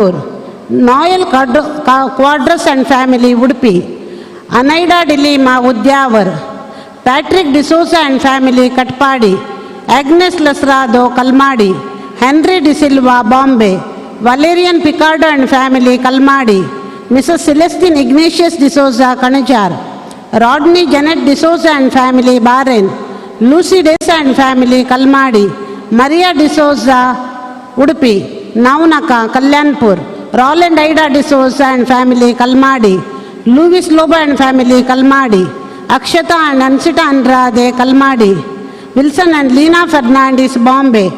Noel Quadras and family, Udupi. Anaida D'Lima, Udyavar. Patrick D'Souza and family, Katpadi. Agnes Lasrado, Kalmadi. Henry D'Silva, Bombay. Valerian Picardo and family, Kalmadi. Mrs. Celestine Ignatius D'Souza, Kanajar. Rodney Janet D'Souza and family, Bahrain. Lucy Desa and family, Kalmadi. Maria D'Souza, Udupi. Naunaka, Kalyanpur. Roland Ida D'Souza and family, Kalmadi. Louis Loba and family, Kalmadi. Akshata and Ansita Andrade, Kalmadi. Wilson and Lena Fernandez, Bombay.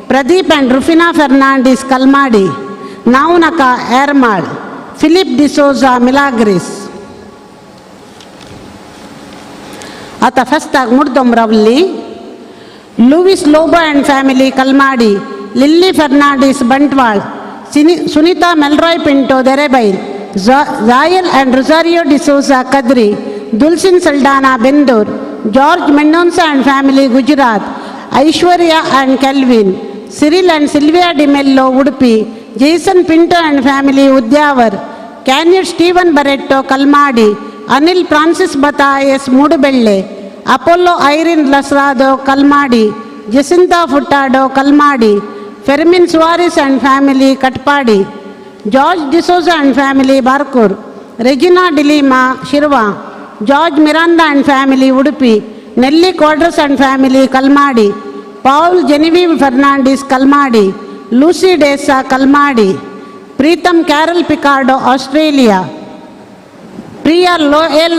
Pradeep and Rufina Fernandez, Kalmadi. Naunaka, Ermal. Philip D'Souza, Milagris. आतां फेस्ताक मुर्दम रावल्ली Louis Lobo and family, Kalmadi. Lily Fernandes, Bantwal. Sunita Melroy Pinto, Derebail. Zayel and Rosario D'Souza, Kadri. Dulcin Saldana, Bendur. George Mendonca and family, Gujarat. Aishwarya and Kelvin. Cyril and Sylvia D'Mello, Udupi. Jason Pinto and family, Udyavar. Kanyar Steven Barretto, Kalmadi. Anil Francis Batayes, Moodubelle. Apollo Irene Lasrado, Kalmadi. Jacinta Furtado, Kalmadi. Fermin Suarez and family, Katpadi. George D'Souza and family, Barkur. Regina D'Lima, Shirva. George Miranda and family, Udupi. Nelly Quadras and family, Kalmadi. Paul Genevieve Fernandez, Kalmadi. Lucy Desa, Kalmadi. Preetham Carol Picardo, Australia. Priya Loel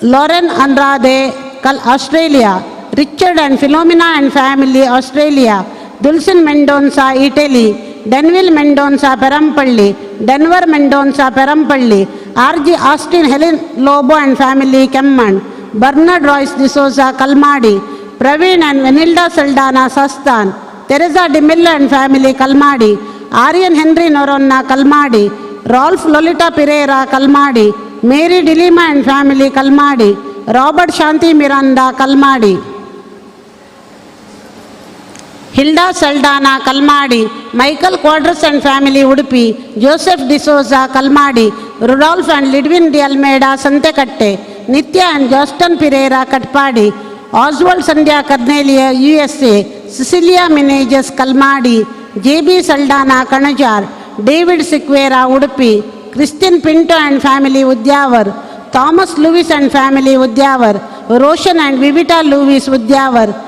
Lauren Andrade, Australia. Richard and Philomena and family, Australia. Dulcin Mendonca, Italy. Denville Mendonca, Perampalli. Denver Mendonca, Perampalli. R.G. Austin Helen Lobo and family, Kemman. Bernard Royce D'Souza, Kalmadi. Praveen and Vanilda Saldana, Sastan. Teresa D'Mello and family, Kalmadi. Aryan Henry Noronna, Kalmadi. Ralph Lolita Pereira, Kalmadi. Mary D'Lima and family, Kalmadi. Robert Shanti Miranda, Kalmadi. Hilda Saldana, Kalmadi. Michael Quadras and family, Udupi. Joseph D'Souza, Kalmadi. Rudolph and Lidwin De Almeida, Santekatte. Nitya and Justin Pereira, Katpadi. Oswald Sandhya Cornelia, USA. Cecilia Menejas, Kalmadi. J.B. Saldana, Kanajar. David Sequeira, Udupi. Christian Pinto and family, Udyavar. Thomas Lewis and family, Udyavar. Roshan and Vivita Lewis, Udyavar.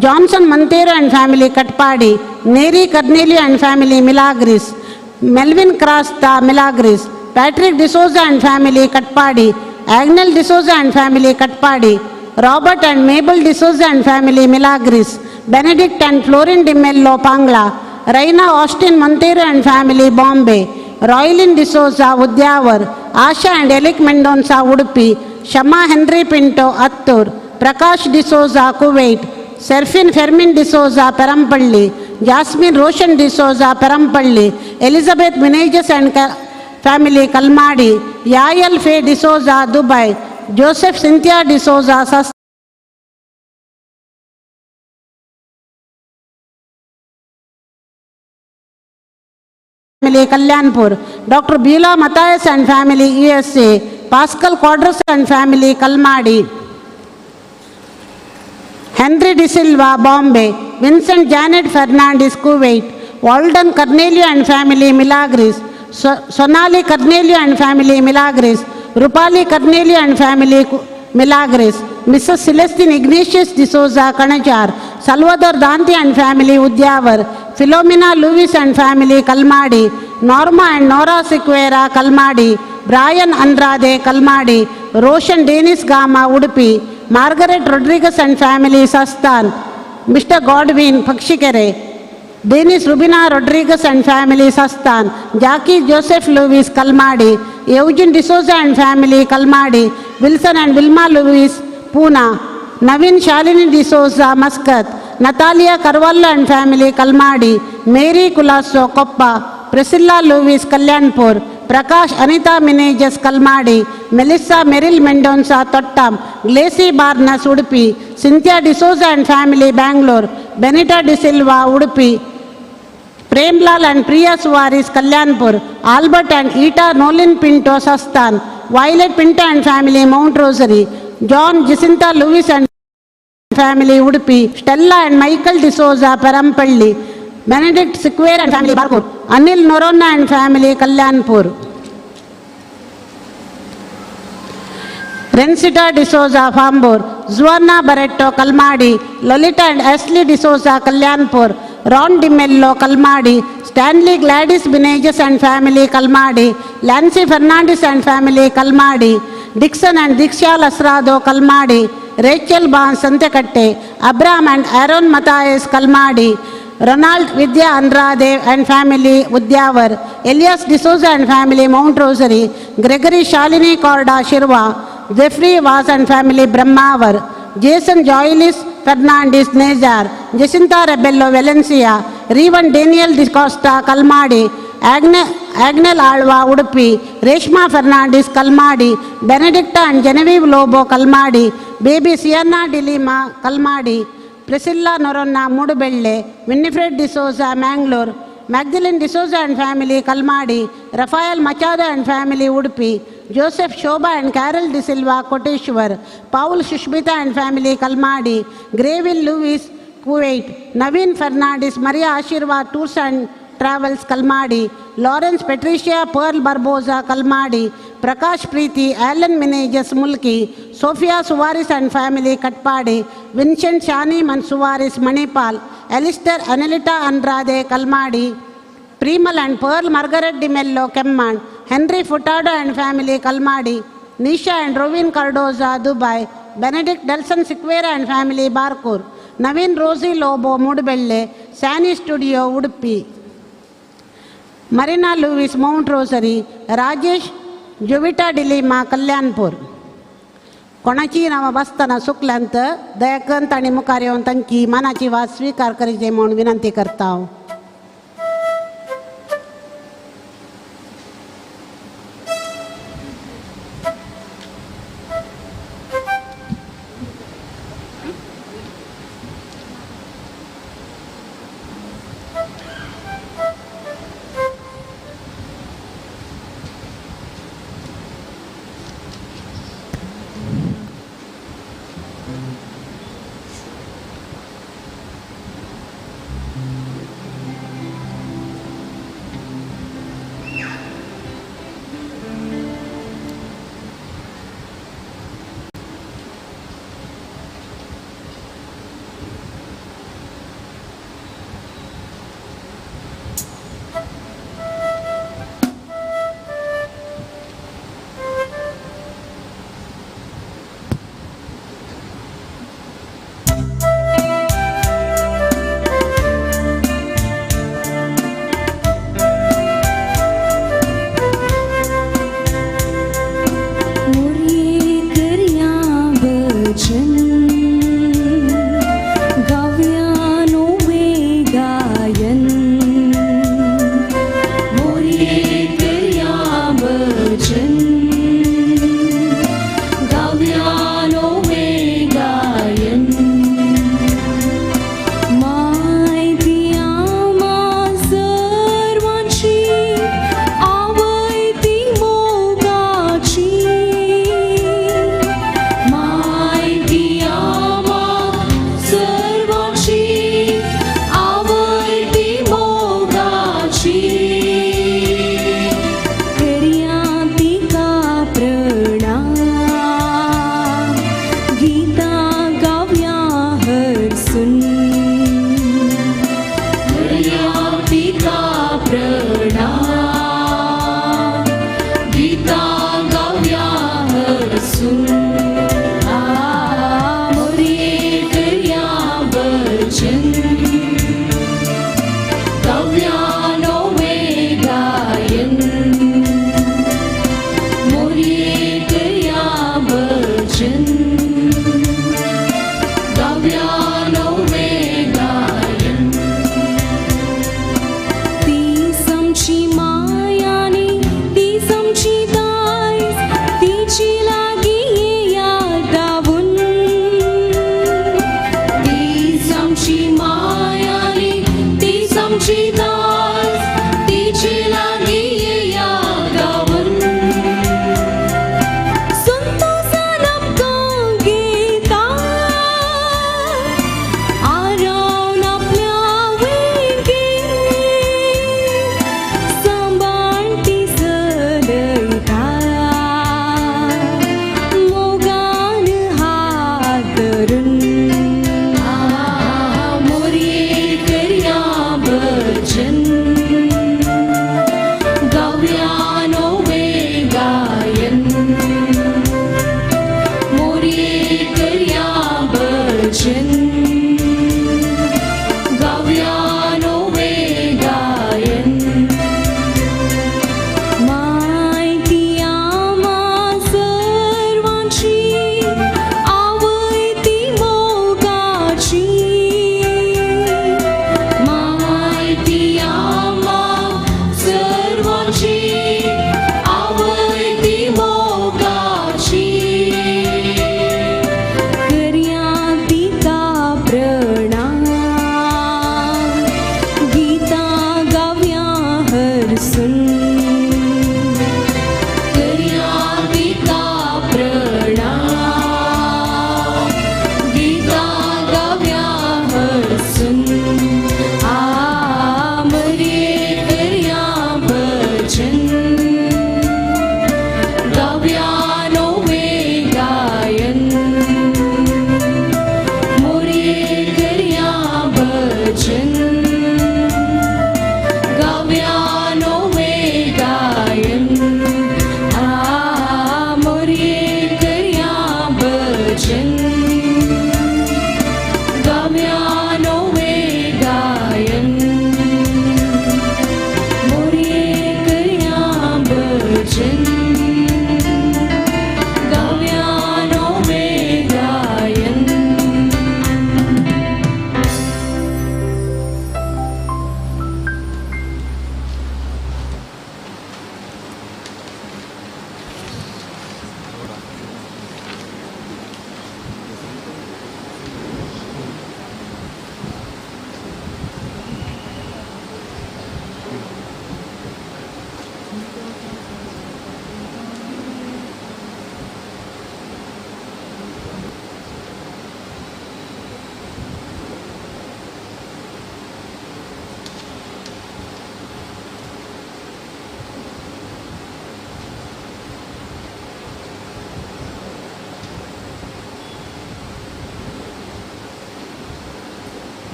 Johnson Montero and family, Katpadi. Neri Cornelio and family, Milagris. Melvin Crasta, Milagris. Patrick D'Souza and family, Katpadi. Agnel D'Souza and family, Katpadi. Robert and Mabel D'Souza and family, Milagris. Benedict and Florin D'Mello, Pangla. Raina Austin Montero and family, Bombay. Roylin D'Souza, Udyavar. Asha and Elik Mendonca, Udupi. Shama Henry Pinto, Attur. Prakash D'Souza, Kuwait. Serfin Fermin D'Souza, Perampalli. Jasmine Roshan D'Souza, Perampalli. Elizabeth Menejas and family, Kalmadi. Yael Faye D'Souza, Dubai. Joseph Cynthia D'Souza, Sas. Family, Kalyanpur. Dr. Beulah Matthias and family, USA. Pascal Quadras and family, Kalmadi. Henry De Silva, Bombay. Vincent Janet Fernandez, Kuwait. Walden Cornelio and family, Milagris. Sonali Cornelio and family, Milagris. Rupali Cornelio and family, Milagris. Mrs. Celestine Ignatius D'Souza, Kanajar. Salvador Dante and family, Udyavar. Philomena Lewis and family, Kalmadi. Norma and Nora Sequeira, Kalmadi. Brian Andrade, Kalmadi. Roshan Denis Gama, Udupi. Margaret Rodriguez and family, Sastan. Mr. Godwin, Pakshikere. Denis Rubina Rodriguez and family, Sastan. Jackie Joseph Lewis, Kalmadi. Eugene D'Souza and family, Kalmadi. Wilson and Wilma Lewis, Pune. Naveen Shalini D'Souza, Muscat. Natalia Carvalho and family, Kalmadi. Mary Culasso, Koppa. Priscilla Lewis, Kalyanpur. Prakash Anita Menejas, Kalmadi. Melissa Merrill Mendonca, Tottam. Glacy Barnas, Udupi. Cynthia D'Souza and family, Bangalore. Benita D'Silva, Udupi. Premlal and Priya Suarez, Kalyanpur, Albert and Eta Nolin Pinto, Sastan, Violet Pinto and family, Mount Rosary, John Jacinta Lewis and family, Udupi, Stella and Michael D'Souza, Parampalli, Benedict Sequeira and family, Barkur, Anil Norona and family, Kalyanpur. Rensita D'Souza, Fambur, Zuanna Barretto, Kalmadi, Lolita and Ashley D'Souza, Kalyanpur, Ron DiMello, Kalmadi, Stanley Gladys Benages and family, Kalmadi, Lancy Fernandez and family, Kalmadi, Dixon and Diksha Lasrado, Kalmadi, Rachel Ban Santekatte, Abraham and Aaron Matthias, Kalmadi, Ronald Vidya Andrade and family, Udyavar, Elias D'Souza and family, Mount Rosary, Gregory Shalini Korda, Shirwa, Jeffrey Vaz and family, Brahmavar, Jason Joylis Fernandez, Nezar, Jacinta Rebello, Valencia, Revan Daniel D'Costa, Kalmadi, Agnel Alva, Udupi, Reshma Fernandez, Kalmadi, Benedicta and Genevieve Lobo, Kalmadi, Baby Sienna Dilima, Kalmadi, Priscilla Noronna, Mudubelle, Winifred D'Souza, Mangalore, Magdalene D'Souza and family, Kalmadi, Raphael Machado and family, Udupi, Joseph Shobha and Carol D'Silva, Koteshwar, Paul Shushmita and family, Kalmadi, Greville Lewis, Kuwait, Naveen Fernandez, Maria Ashirwad Tours and Travels, Kalmadi, Lawrence Patricia Pearl Barboza, Kalmadi, Prakash Preeti, Alan Menejas, Mulki, Sophia Suvaris and family, Katpadi, Vincent Shani Mansuvaris, Manipal, Alistair Anelita Andrade, Kalmadi, Primal and Pearl Margaret D'Mello, Kemman, Henry Furtado and family, Kalmadi, Nisha and Robin Cardoza, Dubai, Benedict Delson Sequeira and family, Barkur, Naveen Rosie Lobo, Mudubelle, Sani Studio, Udupi, Marina Lewis, Mount Rosary, Rajesh Jovita D'Lima, Kalyanpur. कोणाची नांवां वाचतना चुकल्यांत दया करून तांणी मुखार येवन तांची मानाची वाद स्विकार करची म्हूण विनंती करता हांव.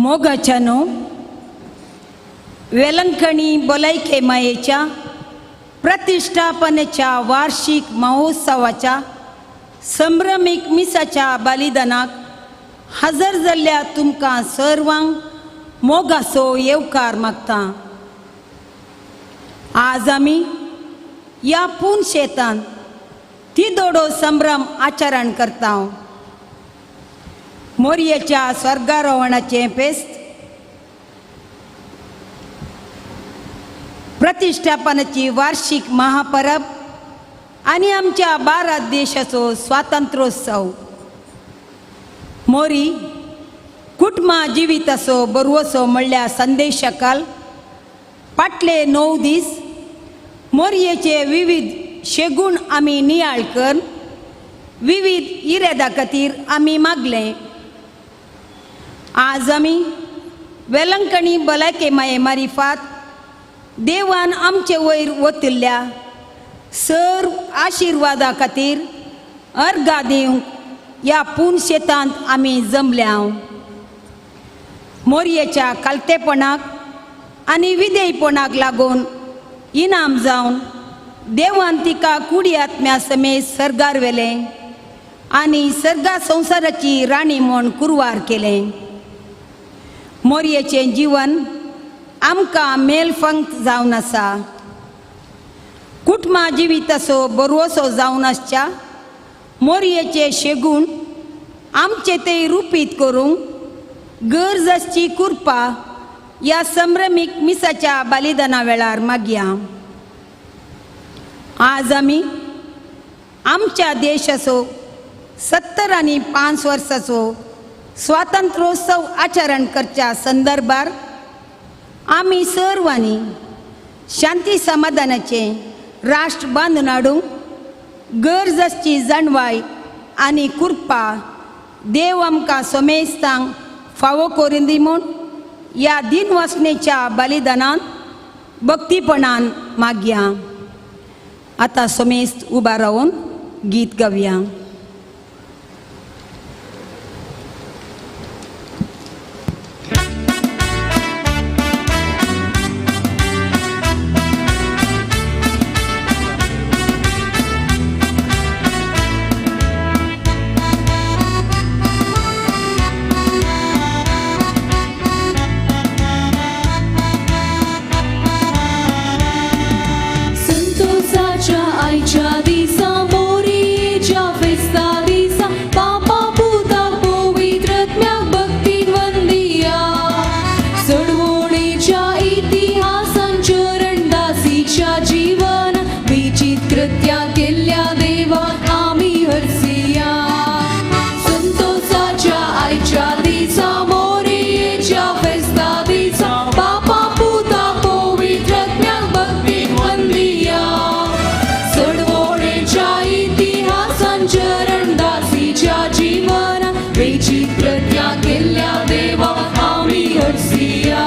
मोगाच्यानो, वेलंकणी भलायके मायेच्या प्रतिश्ठापनेच्या वार्षिक महोत्सवाच्या संभ्रमीक मिसाच्या बलिदानाक हजर जाल्ल्या तुमकां सर्वांक मोगाचो येवकार मागता. आज आमी ह्या पूण शेतान तिदोडो संभ्रम आचरण करता. मोरयेच्या स्वर्गारोहणाचें फेस्त, प्रतिश्ठापनाची वार्षिक महापरब आनी आमच्या भारत देशाचो स्वातंत्र्योत्सव. मोरी कुटुंबा जिविताचो बरवसो म्हणल्यार संदेशकाल फाटले 9 दीस मोरयेचे विविध शेगूण आमी नियाळ कर विविध इरादा खातीर आमी मागले. आज आमी वेलंकणी भलायके माये मारिफात देवान आमचे वयर वतिल्ल्या सर्व आशिर्वादा खातीर अर्घा दिवंक ह्या पूण शेतांत आमी जमल्या. मोरयेच्या कालतेपणाक आनी विधेयपणाक लागून इनाम जावन देवान तिका कुडी आत्म्या समेत सर्गार व्हेलें आनी सर्गा संवसाराची राणी म्हूण कुरवार केलें. मोरयेचें जीवन आमकां मेलफंक जावन आसा. कुटुंबा जिविताचो बरवसो जावन आसच्या मोरयेचे शेगूण आमचे ते रुपीत करूंक गरज आसची कृपा ह्या संभ्रमीक मिसाच्या बलिदाना वेळार मागया. आज आमी आमच्या देशाचो 75 वर्साचो स्वातंत्र्योत्सव आचरण करच्या संदर्भार आमी सर्वांनी शांती समाधानाचें राष्ट्र बांदून हाडूंक गरज आसची जाणवाय आनी कृपा देव आमकां समेस्तांक फावो करून दी म्हूण ह्या दिनवासनेच्या बलिदानान भक्तीपणान मागया. आतां समेस्त उबा रावन गीत गावया. संतोषाच्या आयच्या दिसा मोरयेच्या फेस्ता दिसा पापा पुता पवित्र आत्म्याक भक्तीन वंदिया. चळवळीच्या इतिहासान चरणदासीच्या जीवन विचित्रत्या केल्ल्या देवा आमी हरसिया. संतोषाच्या आयच्या दिसा मोरयेच्या फेस्ता दिसा पापा पुता पवित्र आत्म्याक भक्तीन वंदिया. चळवळीच्या इतिहासान चरणदासीच्या जीवन विचित्रत्या केल्ल्या देवा आमी हरसिया.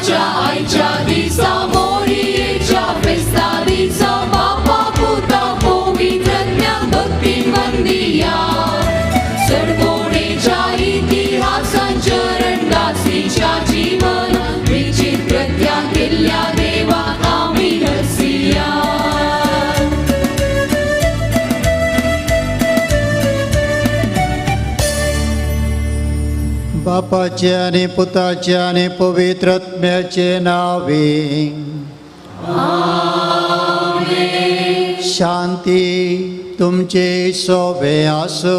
देवाच्या आयच्या दिसा मोरयेच्या फेस्ता दिसा बापा पुता पवित्रज्ञान भक्ती वंदिया. सडवणेच्या इतिहासान चरणदासीच्या जीवन विचित्र त्या केल्ल्या देवा आमी हसिया. बापाचे आणि पुताचे आणि पवित्र आत्म्याचे नावे. शांती तुमचे सोबे आसो.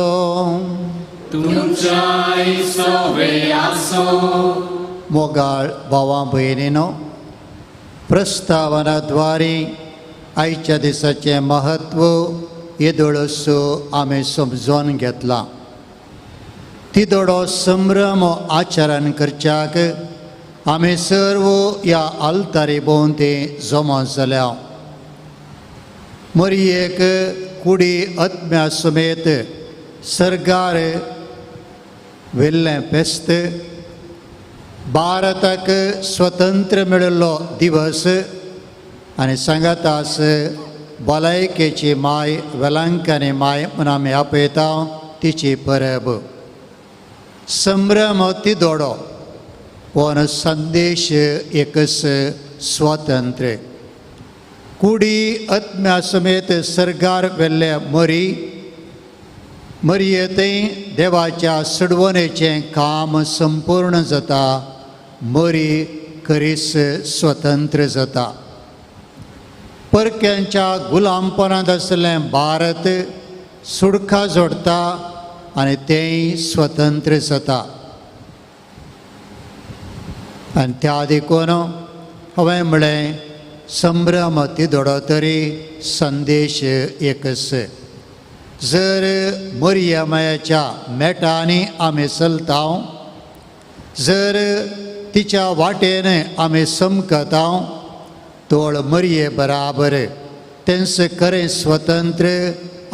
तुमच्याय सोवे आसो. मोगाळ भावां भयणीनो, प्रस्तावनाद्वारे आयच्या दिसाचें महत्व येदोळसो आमी समजून घेतलां. तिदोडो संभ्रम आचरण करच्याक आमी सर्व ह्या आल्तारी भोंवती जमा जाल्या. मरयेक कुडी आत्म्या समेत सरकार व्हेल्लें फेस्त, भारताक स्वतंत्र मेळिल्लो दिवस आनी सांगातास भलायकेची माय वेलांकनी माय म्हूण आमी आपयता तिची परब. संभ्रम तिदोडो पूण संदेश एकच स्वातंत्र्य. कुडी आत्म्या समेत सरकार व्हेल्ले मरी मरयेंतय देवाच्या सडवणेचें काम संपूर्ण जाता. मरी खरीच स्वतंत्र जाता. परक्यांच्या गुलामपणांत आशिल्लें भारत सुडखा जोडटा आनी तेंय स्वतंत्र जाता. आनी त्या देखून हांवें म्हळें संभ्रम तिदोडो तरी संदेश एकच. जर मरिया मायाच्या मेटांनी आमी चलता, जर तिच्या वाटेन आमी समकता, तोळ मरये बराबर तेंच खरें स्वतंत्र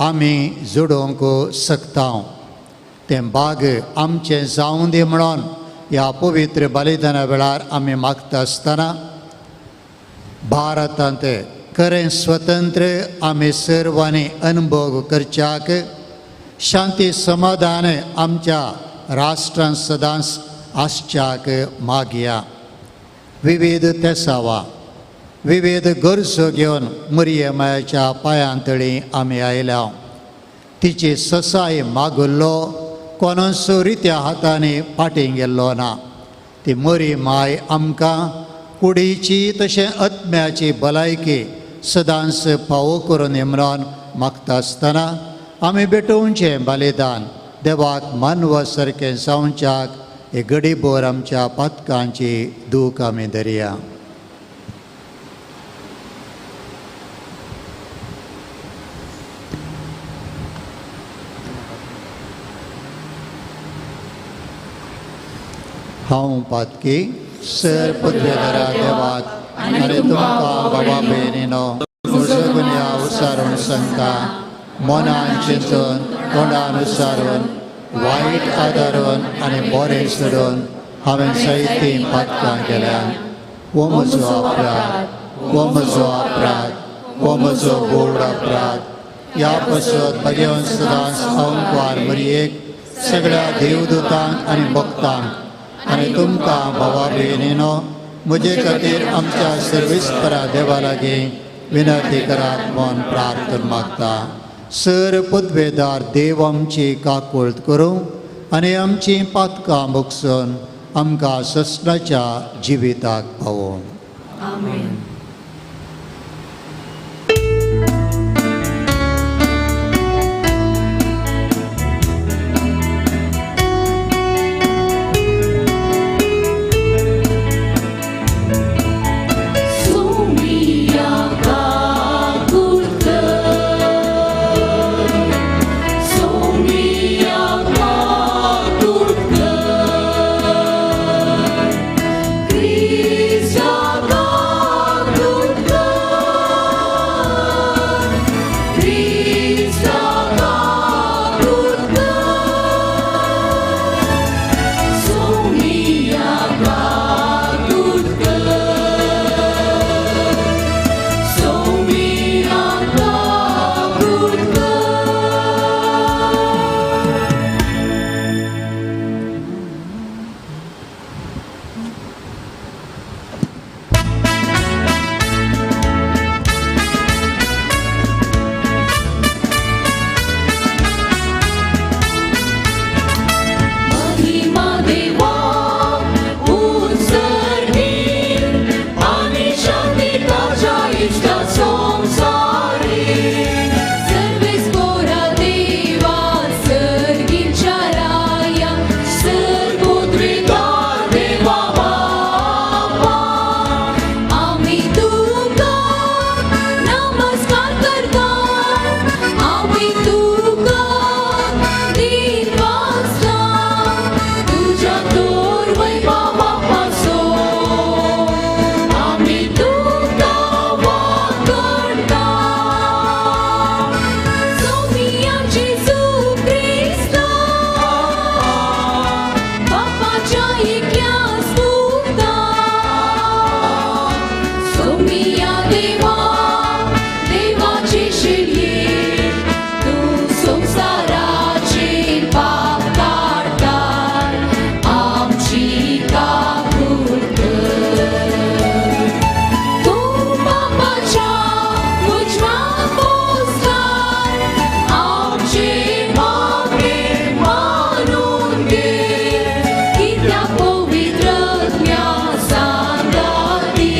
आमी जोडूंक शकता. तें बाग आमचें जावं दी म्हणून ह्या पवित्र बलिदाना वेळार आमी मागता आसतना भारतांत खरें स्वतंत्र आमी सर्वांनी अनुभव करच्याक शांती समाधान आमच्या राष्ट्रांत सदांच आसच्याक मागया. विविध तेसावा विविध गरजो घेवन मरिये मायाच्या पांयां तळी आमी आयल्या. तिची ससाय मागुल्लो कोणूच रित्या हातांनी फाटीं गेल्लो ना. ती मरी माय आमकां कुडीची तशें आत्म्याची भलायकी सदांच फावो करून म्हणून मागता आसतना आमी भेटोवचें बलिदान देवाक मानवा सारकें जावच्याक हे गडीभर आमच्या पातकांची दूख आमी धरया. हांव पातकी सर पदवेदारा देवाक आनी तुमकां बाबा भयणीनो म्हजो गुन्यांव उसारून सांगता. मनान चिंतून तोंडान उसारून वायट आदारून आनी बरें सोडून हांवें जायतीं पातकां केल्यान. हो म्हजो अपराध, हो म्हजो अपराध, हो म्हजो गोड अपराध. ह्या पासत भगवंत सदांच अंकवार मरयेक सगळ्या देवदूतांक आनी भक्तांक आनी तुमकां भावा भयणीनो म्हजे खातीर आमच्या सर्वेस्परा देवा लागीं विनंती करात म्हूण प्रार्थना मागता. सर पदवेदार देव आमची काकुळट करूं आनी आमची पातकां भोगसून आमकां ससनाच्या जिविताक पावोवं. आमेन. Krishna God. दिनवासला तुज्या तोर वैभवा पासो आमी तुका वागणता सोमिया जेजू क्रिस्ता बापाच्या एकल्याच पुता सोमिया देवा देवाचे शिरये तूं संवसाराचे पाप काडटाय आमची काकूट कर तूं बापाच्या उजव्या पोसलाय आमचे मागणे मानून घे कित्याक पवित्र सांगाती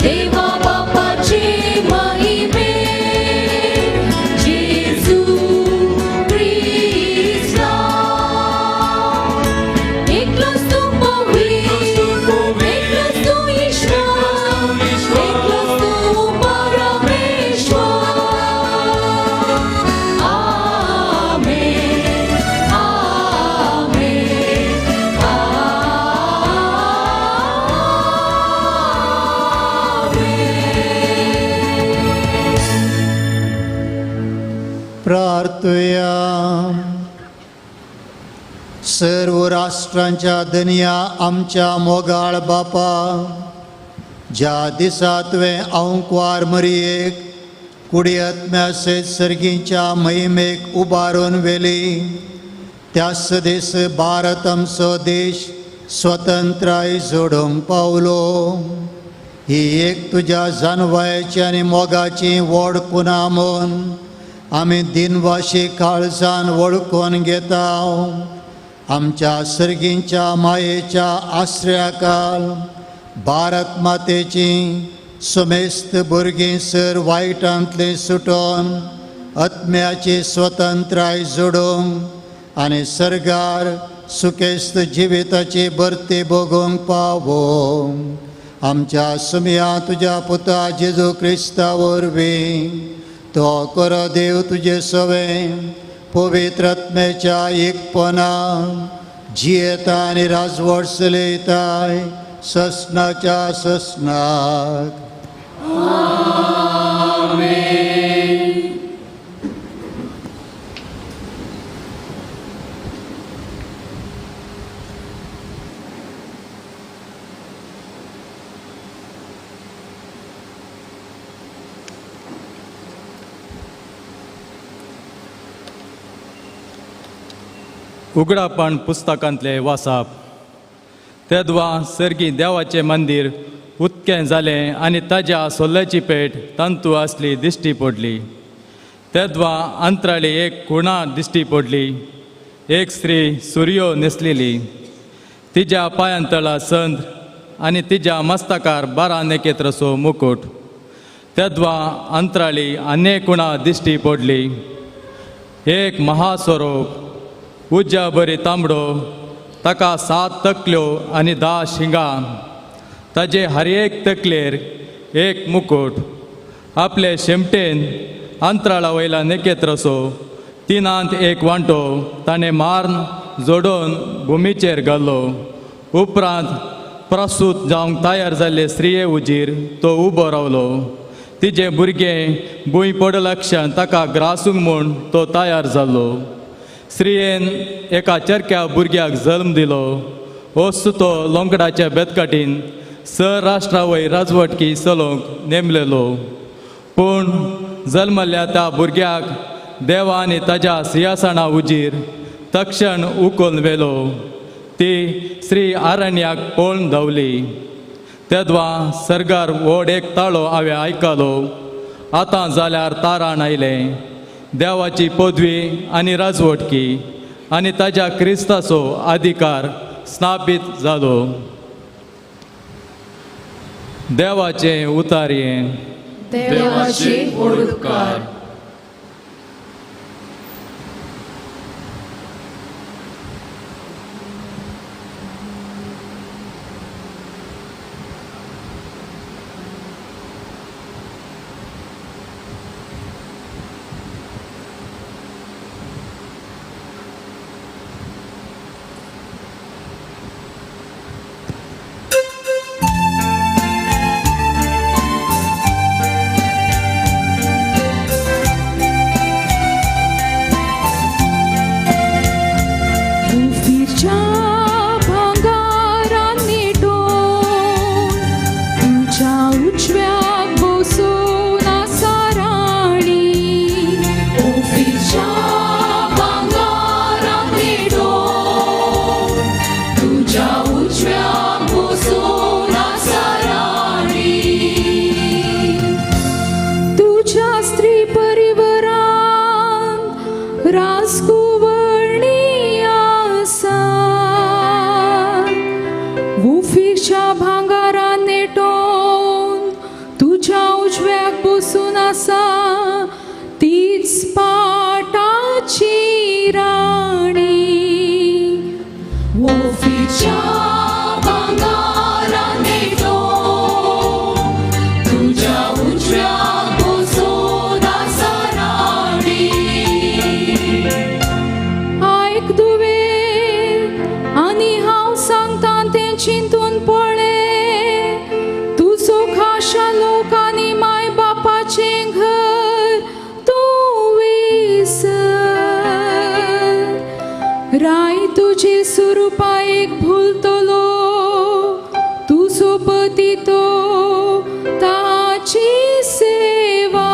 देवा बापाचे महिमे जेजू क्रिस्ता एकलोच तूं पवित्र एकलोच तूं ईश्वर एकलोच तूं परमेश्वर आमेन आमेन आमेन. प्रार्थुया. सर्व राष्ट्रांच्या दनया आमच्या मोगाळ बापा, ज्या दिसा तुवें अंकवार मरयेक कुडी आत्म्या सयत सर्गीच्या महिमेक उबारून व्हेली, त्याच दीस भारत आमचो देश स्वतंत्राय जोडूंक पावलो. ही एक तुज्या जानवायची आनी मोगाची व्हड कुना म्हूण आमी दिनवाशी काळजान वळखून घेता. आमच्या सर्गींच्या मायेच्या आश्रयाकाल भारत मातेची समेस्त भुरगीं सर वायटांतली सुटोन आत्म्याची स्वतंत्राय जोडूंक आनी सर्गार सुकेस्त जिविताची भरती भोगूंक पावो. आमच्या सुमया तुज्या पुता जेजू क्रिस्ता वरवीं तो करो देव तुजे सवें पवित्र आत्म्याच्या एकपणा जियेता आनी राजवट चलयताय ससनाच्या ससनाक. उगडापण पुस्तकांतले वासाप. तेदवा सर्गी देवाचें मंदीर उदकें जालें आनी ताज्या सोल्ल्याची पेट तांतू आसली दिश्टी पडली. तेदवा अंतराळी एक खुणा दिश्टी पडली. एक स्त्री सुरयो न्हेसलेली, तिज्या पांयांतळा संद आनी तिज्या मस्तकार 12 नेकेत्रसो मुकूट. तेदवा अंतराळी आनी खुणा दिश्टी पडली. एक महास्वरूप उज्या बरी तांबडो, ताका 7 तकल्यो आनी 10 शिंगां, ताजे हर एक तकलेर एक मुकूट. आपले शेमटेन अंतराळा वयला नेकेत्रसो 3 एक वांटो ताणें मार्न जोडोवन भुमीचेर घालो. उपरांत प्रसूत जावंक तयार जाल्ले स्त्रिये उजीर तो उबो रावलो. तिजें भुरगें भूंय पडलक्षण ताका ग्रासूंक म्हूण तो तयार जालो. स्त्रियेन एका चरक्या भुरग्याक जल्म दिलो. वस्तू तो लोंकडाच्या बेतकाटीन सर राष्ट्रा वयर राजवटकी चलोवंक नेमलेलो. पूण जल्मल्ल्या त्या भुरग्याक देवा आनी ताज्या सिंहासना उजीर तक्षण उखलून व्हेलो. ती स्त्री आरण्याक पळून धांवली. तेदवा सर्गार व्हड एक ताळो हांवें आयकलो. आतां जाल्यार ताराण आयलें. देवाची पदवी आनी राजवटकी आनी ताज्या क्रिस्ताचो अधिकार स्थापीत जालो. देवाचें उतारयें. देवाचे व्हड उपकार. चिंतून पळे तुजो खाशा लोक आनी माय बापाचें घर तूं विसर राय तुजे सुरुपायेक भुलतलो तुजो पती तो ताची सेवा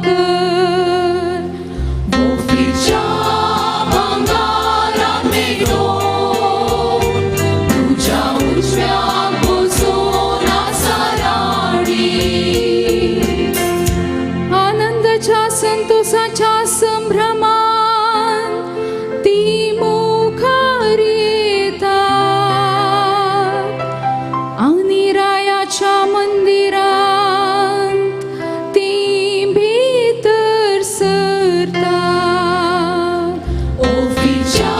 कर ओफिरच्या भांगरान मेघदोन तुज्या उजव्याक बसून आसा राणी. आनंदाच्या संतोषाच्या संभ्रमान ती मुखार येतात आनी रायाच्या मंदिरांत ती भितर सरतात. ओफिरच्या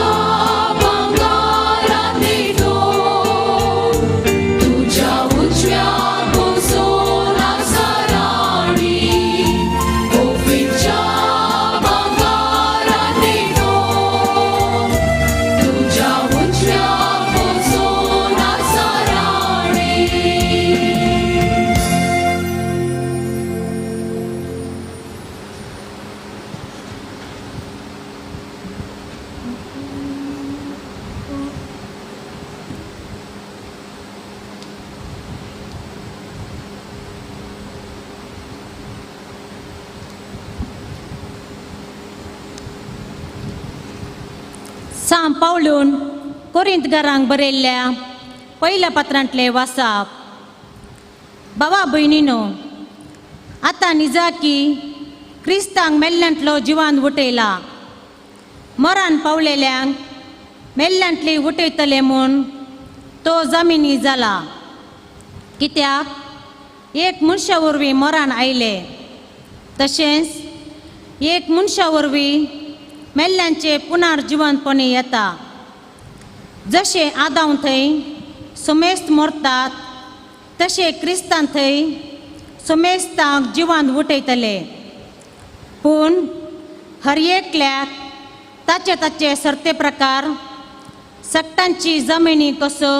भांगरान मेघदोन तुज्या उजव्याक बसून आसा राणी. ओफिरच्या भांगरान मेघदोन तुज्या उजव्याक बसून आसा राणी. सांव पावलून कोरिंतकारांक बरयल्ल्या पयल्या पत्रांतले वासाप. बाबा भयणीनो, आतां निजाकी क्रिस्तांक मेल्ल्यांतलो जिवान उठयला. मरान पावलेल्यांक मेल्ल्यांतली उठयतले म्हूण तो जमिनी जाला. कित्याक एक मनशा वरवीं मरण आयलें, तशेंच एक मनशा वरवीं मेल्ल्यांचे पुनर्जिवनपणी येता. जशें आदांव थंय समेस्त मरतात तशें क्रिस्तान थंय समेस्तांक जिवान उठयतले. पूण हर एकल्याक ताचे ताचे सरते प्रकार सगटांची जमिनी कसो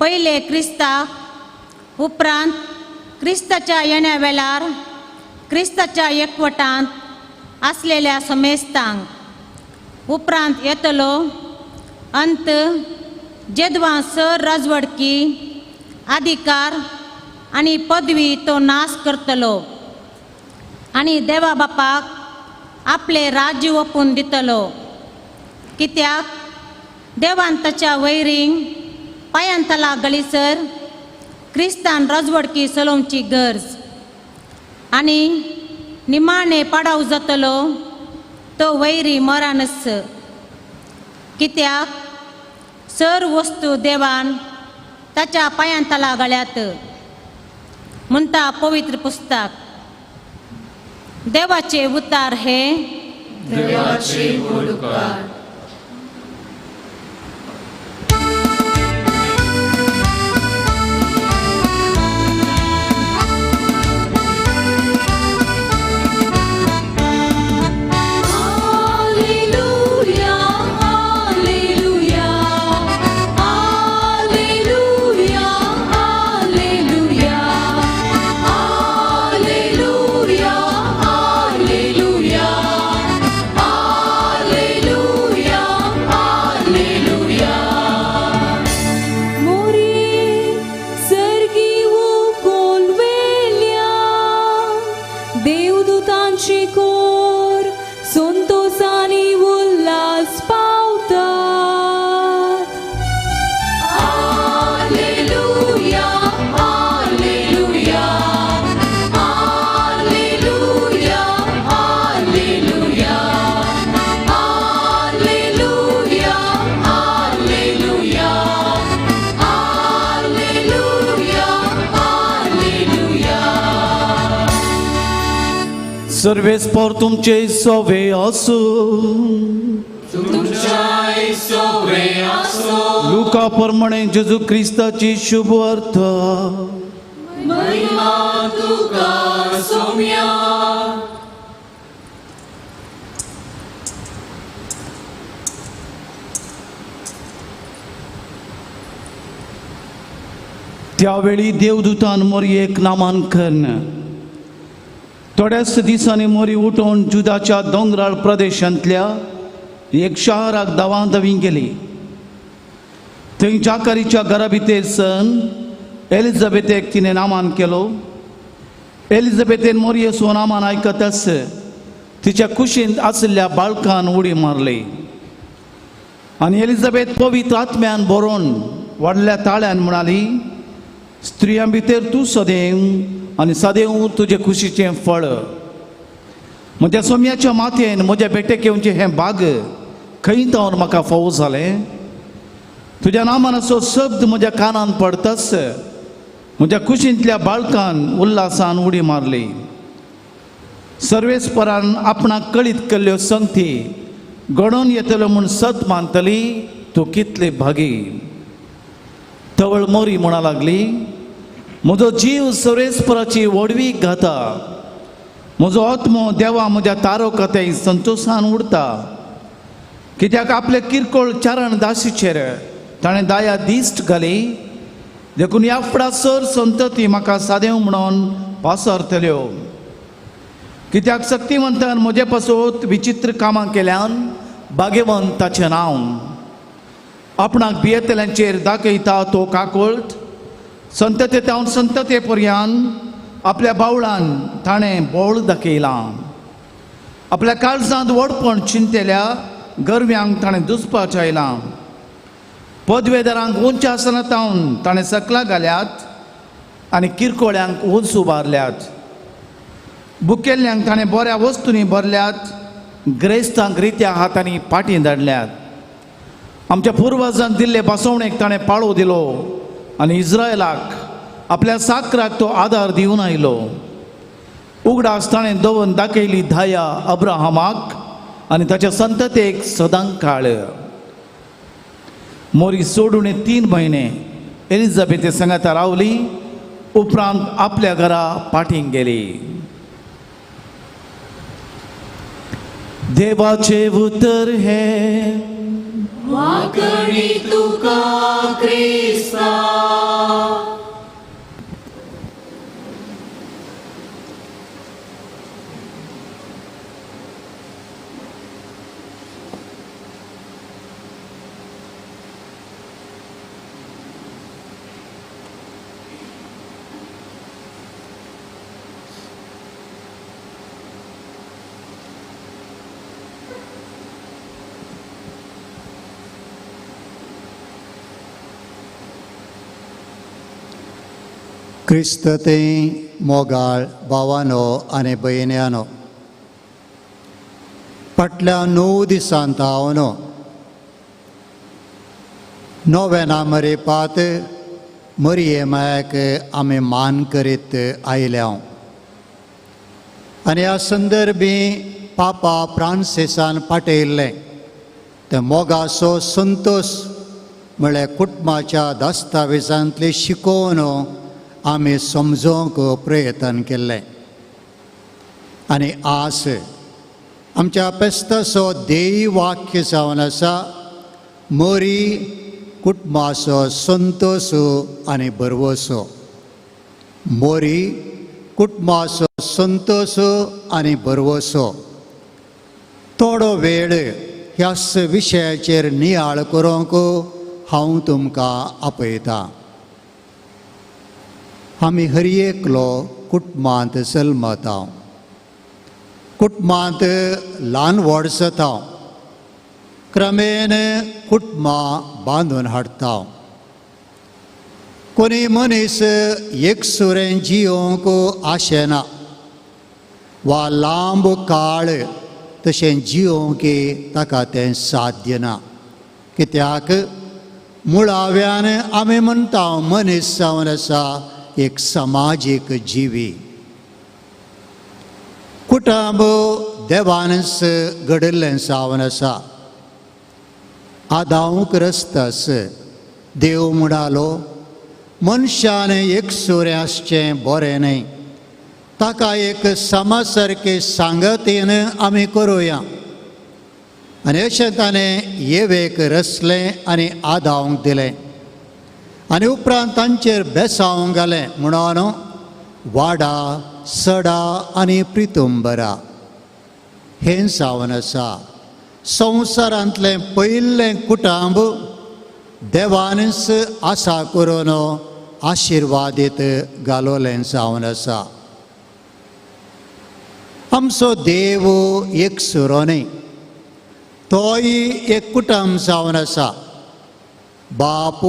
पयले क्रिस्ताक, उपरांत क्रिस्ताच्या येण्या वेळार क्रिस्ताच्या एकवटांत आसलेल्या समेस्तांक, उपरांत येतलो अंत जेदवां सर राजवडकी अधिकार आनी पदवी तो नाश करतलो आनी देवा बापाक आपलें राज्य ओंपून दितलो. कित्याक देवान ताच्या वैरींक पांयान तला गळीसर क्रिस्तान राजवडकी चलोवची गरज आनी निमाणे पाडाव जातलो तो वैरी मरानस. कित्याक सर वस्तू देवान ताच्या पांयान तला गळ्यात म्हणटा पवित्र पुस्तक. देवाचे उतार हे देवाचे व्हड उपकार. Alleluia, alleluia, alleluia, alleluia, alleluia, alleluia, alleluia, alleluia. मोरी सर्गी उकोलवेल्या देवदूतांची कोर संतोषानी उल्हास पावतात. Alleluia, alleluia, alleluia, alleluia, alleluia, alleluia, alleluia, alleluia. सर्वेस्पर तुमचे सोवे आसूं. तुमच्याय सोवे आसो. लुका प्रमाणे जेजू क्रिस्ताची शुभ अर्थ. महिमा तुका सोम्या. त्यावेळी देवदूतान मोरयेक नामांकन थोड्याच दिसांनी मोरी उठोवन जुदाच्या दोंगराळ प्रदेशांतल्या एक शहराक दवांदवी गेली. थंय जाकारीच्या घरा भितर सन एलिझाबेथेक तिणें नामान केलो. एलिझाबेथेन मोरयेचो नामान आयकतच तिच्या कुशींत आशिल्ल्या बाळकान उडी मारली आनी एलिझाबेथ पवित्र आत्म्यान बरोवन व्हडल्या ताळ्यान म्हणाली, स्त्रियां भितर तूं सदैव आनी सदैव तुजे खुशीचें फळ. म्हज्या सोम्याच्या माथेन म्हज्या बेटेक येवचें हें बाग खंय तावन म्हाका फावो जालें. तुज्या नामानाचो शब्द म्हज्या कानान पडतच म्हज्या कुशींतल्या बाळकान उल्हासान उडी मारली. सर्वेस्परान आपणाक कळीत केल्ल्यो संगती घडोवन येतल्यो म्हूण सत मानतली तूं कितली भागी. तवळ मोरी म्हणा लागली, म्हजो जीव सर्वेस्पराची व्हडवीक घाता, म्हजो आत्मो देवा म्हज्या तारोकते संतोशान उरता. कित्याक आपले किरकोळ चारण दाशीचेर ताणें दाया दिश्ट घाली, देखून ह्या फुडा सर संतती म्हाका सादेव म्हणून पासरतल्यो. कित्याक शक्तिवंतान म्हजे पासत विचित्र कामां केल्यान भाग्यवंत ताचें नांव. आपणाक भियेतल्यांचेर दाखयता तो काकोळट संतते तावन संतते पर्यान आपल्या बावळान ताणें बोळ दाखयलां. आपल्या काळजांत व्हडपण चिंतेल्या गरव्यांक ताणें दुसपाक आयलां. पदवेदारांक उंच आसना तावन ताणें सकला घाल्यात आनी किरकोळ्यांक उंच उबारल्यात. बुकेल्ल्यांक ताणें बऱ्या वस्तूंनी भरल्यात, ग्रेस्तांक रित्या हातांनी पाटी धाडल्यात. आमच्या पुर्वजांक दिल्ले बसवणेक ताणें पाळो दिलो आनी इस्रायलाक आपल्या साकराक तो आदार दिवन आयलो. उगडास ताणें दवरून दाखयली धाया अब्राहमाक आनी ताच्या संततेक सदां काळ. मोरी सोडून 3 म्हयने एलिझाबेथे सांगाता रावली, उपरांत आपल्या घरा पाटींग गेली. देवाचे उतर हे वाकणी तुका क्रिस्ता. क्रिस्त ते मोगाळ भावानो आनी भयण्यानो, फाटल्या 9 दिसांत हांव नोवेना मरेपात मरये मायाक आमी मान करीत आयल्या आनी ह्या संदर्भी पापा फ्रांसिसान पाठयल्लें तें मोगाचो संतोश म्हळ्यार कुटुंबाच्या दस्तावेजांतली शिकोवन आमी समजोवंक प्रयत्न केल्लें. आनी आस आमच्या पेस्ताचो ध्येय वाक्य जावन आसा, मोरी कुटुंबाचो संतोश आनी भरवसो. मोरी कुटुंबाचो संतोश आनी भरवसो. थोडो वेळ ह्याच विशयाचेर नियाळ करूंक हांव तुमकां आपयतां. आमी हर एकलो कुटुंबांत जल्मता, कुटुंबांत ल्हान व्हड जाता, क्रमेण कुटुंबां बांदून हाडटा. कोणी मनीस एकसुरें जियोवंक आशेना वा लांब काळ तशें जियोवंक ताका तें साध्य ना. कित्याक मुळाव्यान आमी म्हणटा मनीस जावन आसा एक समाजीक जिवी. कुटुंब देवानच घडिल्लें जावन आसा. आदावंक रस्तास देव म्हणालो, मनशान एकसुरें आसचें बरें न्हय, ताका एक समा सारके सांगतीन आमी करुया. आनी अशें ताणें येवेक रसलें आनी आदावंक दिलें. आनी उपरांत तांचेर बेसांव घालें म्हणून वाडा सडा आनी प्रितुंबरा. हें जावन आसा संवसारांतलें पयलें कुटुंब देवानच आसा करून आशिर्वादीत घालोलें जावन आसा. आमचो देव एक सुरो न्ही, तोय एक कुटुंब जावन आसा. बाप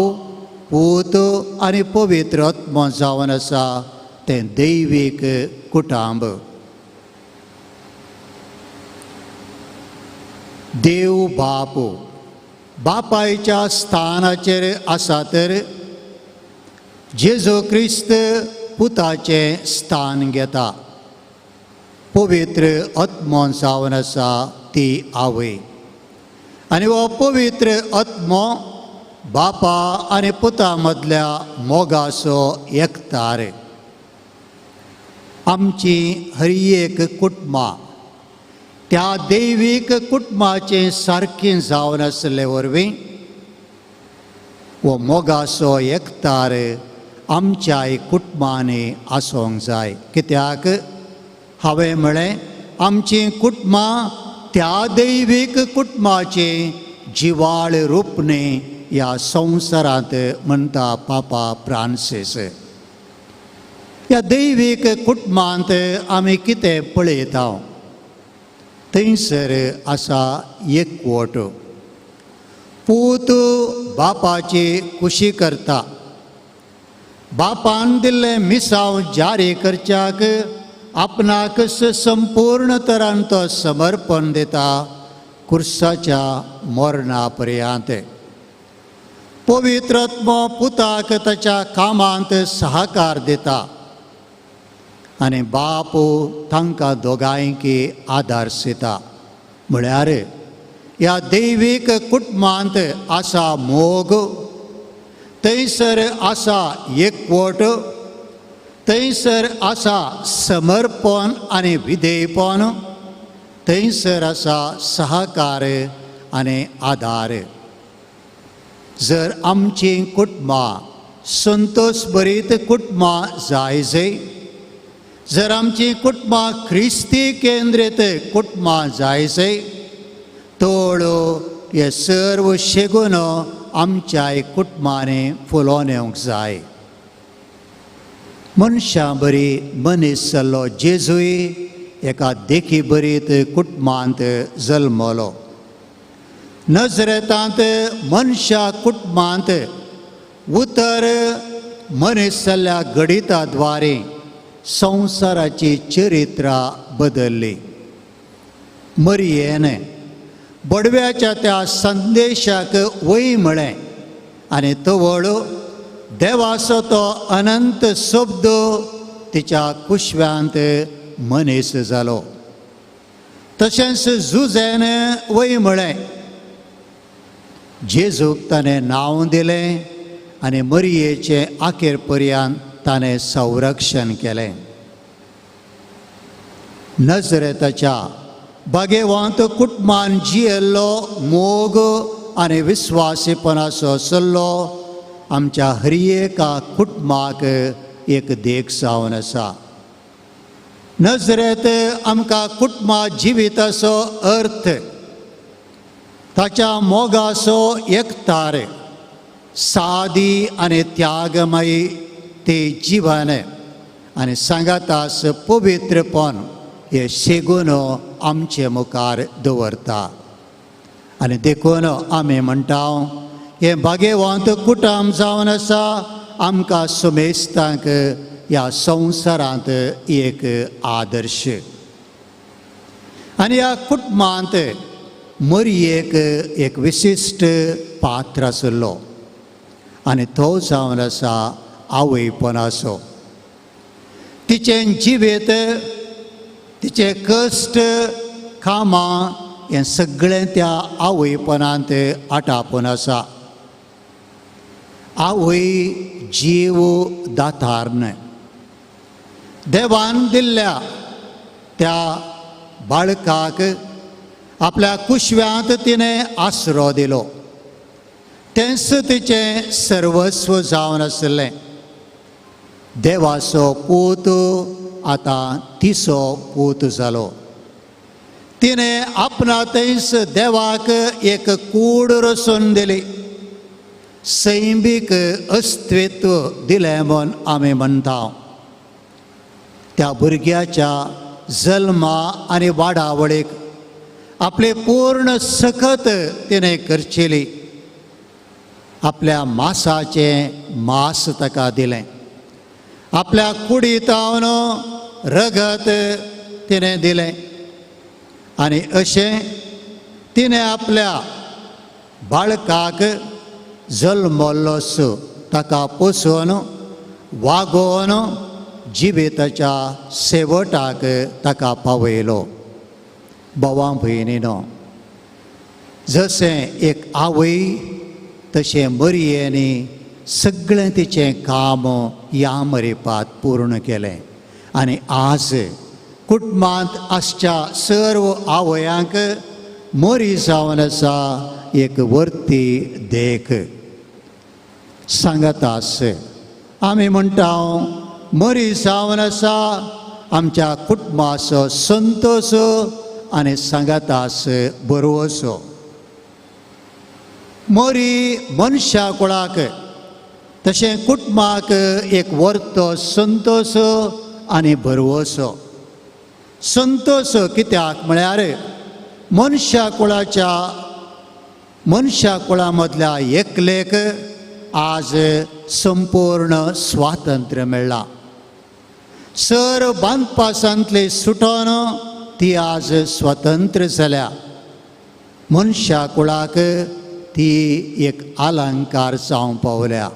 पूत आनी पवित्र आत्मो जावन आसा तें दैवीक कुटुंब. देव बाप बापायच्या स्थानाचेर आसा तर जेजू क्रिस्त पुताचें स्थान घेता. पवित्र आत्मो जावन आसा ती आवय आनी हो पवित्र आत्मो बापा आनी पुता मदल्या मोगाचो एकतार. आमची हर एक कुटुंबां त्या दैवीक कुटुंबाचें सारकें जावन आसले वरवीं हो मोगाचो एकतार आमच्याय कुटुंबांनी आसूंक जाय. कित्याक हांवें म्हळें आमचीं कुटुंबां त्या दैवीक कुटुंबाचें जिवाळ रूपणे ह्या संवसारांत म्हणटा पापा फ्रांसीस. ह्या दैवीक कुटुंबांत आमी कितें पळयता थंयसर आसा एकवट. पूत बापाची खुशी करता, बापान दिल्लें मिसांव जारी करच्याक आपणाक संपूर्ण तरान तो समर्पण दिता कुर्साच्या मरणा पर्यंत. पवित्र आत्मो पुताक ताच्या कामांत सहकार दिता आनी बाप तांकां दोगांयकी आदार दिता. म्हळ्यार ह्या दैवीक कुटुंबांत आसा मोग, थंयसर आसा एकवट, थंयसर आसा समर्पण आनी विधेयपण, थंयसर आसा सहकार आनी आदार. जर आमचीं कुटुंबां संतोष भरीत कुटुंबां जाय जय, जर आमचीं कुटुंबां क्रिस्ती केंद्रीत कुटुंबां जाय जय, तोळ हे सर्व शेगून आमच्याय कुटुंबांनी फुलोवन येवंक जाय. मनशां बरी मनीस जाल्लो जेजूय एका देखी बरीत कुटुंबांत जल्मलो. नजरेतांत मनशा कुटुंबांत उतर मनीस जाल्ल्या गणिता द्वारे संवसाराची चरित्रां बदल्ली. मरियेन बडव्याच्या त्या संदेशाक वय म्हळें आनी तवळ देवाचो तो अनंत शब्द तिच्या कुशव्यांत मनीस जालो. तशेंच जुझेन वय म्हळें, जेजूक ताणें नांव दिलें आनी मरियेचें आखेर पर्यंत ताणें संरक्षण केलें. नजरेताच्या भागेवंत कुटुंबान जियेल्लो मोग आनी विस्वासीपणाचो सल्लो आमच्या हर एका कुटुंबाक एक देख जावन आसा. नजरेत आमकां कुटुंबा जिविताचो अर्थ, ताच्या मोगाचो एकतार, सादी आनी त्यागमयी ते जीवन आनी सांगातास पवित्रपण हे शेगून आमचे मुखार दवरता. आनी देखून आमी म्हणटा हें भागेवंत कुटुंब जावन आसा आमकां सुमेस्तांक ह्या संवसारांत एक आदर्श. आनी ह्या कुटुंबांत मरियेक एक विशिश्ट पात्र आशिल्लो आनी तो जावन आसा आवयपणाचो. तिचें जिवीत, तिचें कश्ट, कामां हें सगळें त्या आवयपणांत आटापून आसा. आवय जीव दातार न्हय, देवान दिल्ल्या त्या बाळकाक आपल्या कुशव्यांत तिणें आसरो दिलो. तेंच तिचें सर्वस्व जावन आसलें. देवाचो पूत आतां तिचो पूत जालो. तिणें आपणा थंयच देवाक एक कूड रचून दिली, सैमीक अस्तित्व दिलें म्हूण आमी म्हणटा. त्या भुरग्याच्या जल्मा आनी वाडावळीक आपले पूर्ण सकत तिणें करचेली. आपल्या मासाचें मास ताका दिलें, आपल्या कुडीतावन रगत तिणें दिलें आनी अशें तिणें आपल्या बाळकाक जल्मल्लोस ताका पोसून वागोवन जिविताच्या शेवटाक ताका पावयलो. भावां भयणीनो, जशें एक आवय तशें मरयेनी सगळें तिचें काम ह्या मरिपात पूर्ण केलें. आनी आज कुटुंबांत आसच्या सर्व आवयांक मरी जावन आसा एक वर्ती देख सांगत आस. आमी म्हणटा मरी जावन आसा आमच्या कुटुंबाचो संतोश आनी सांगत आस बरोवचो. मरी मनशा कुळाक तशें कुटुंबाक एक वर्तो संतोश आनी भरवसो. संतोश कित्याक म्हळ्यार मनशा कुळाच्या मनशा कुळा मदल्या एकलेक आज संपूर्ण स्वातंत्र्य मेळ्ळां. सर बांदपासांतली सुटोन ती आज स्वतंत्र जाल्या. मनशा कुळाक ती एक अलंकार जावंक पावल्या.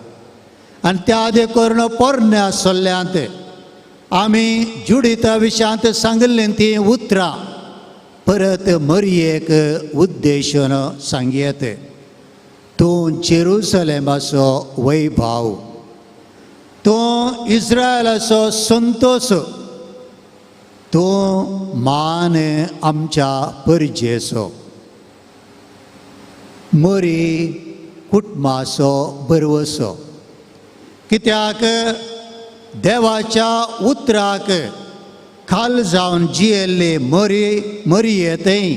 आनी त्या देखून पोरण्या सल्ल्यांत आमी जुडिता विशयांत सांगिल्लीं तीं उतरां परत मरयेक उद्देशून सांगयत. तूं जेरुसलेमाचो वैभाव, तूं इस्रायलाचो संतोश, तूं मान आमच्या परजेचो. मरी कुटुंबाचो भरवसो कित्याक देवाच्या उतराक खाल जावन जियेल्ली मरी मरये थंय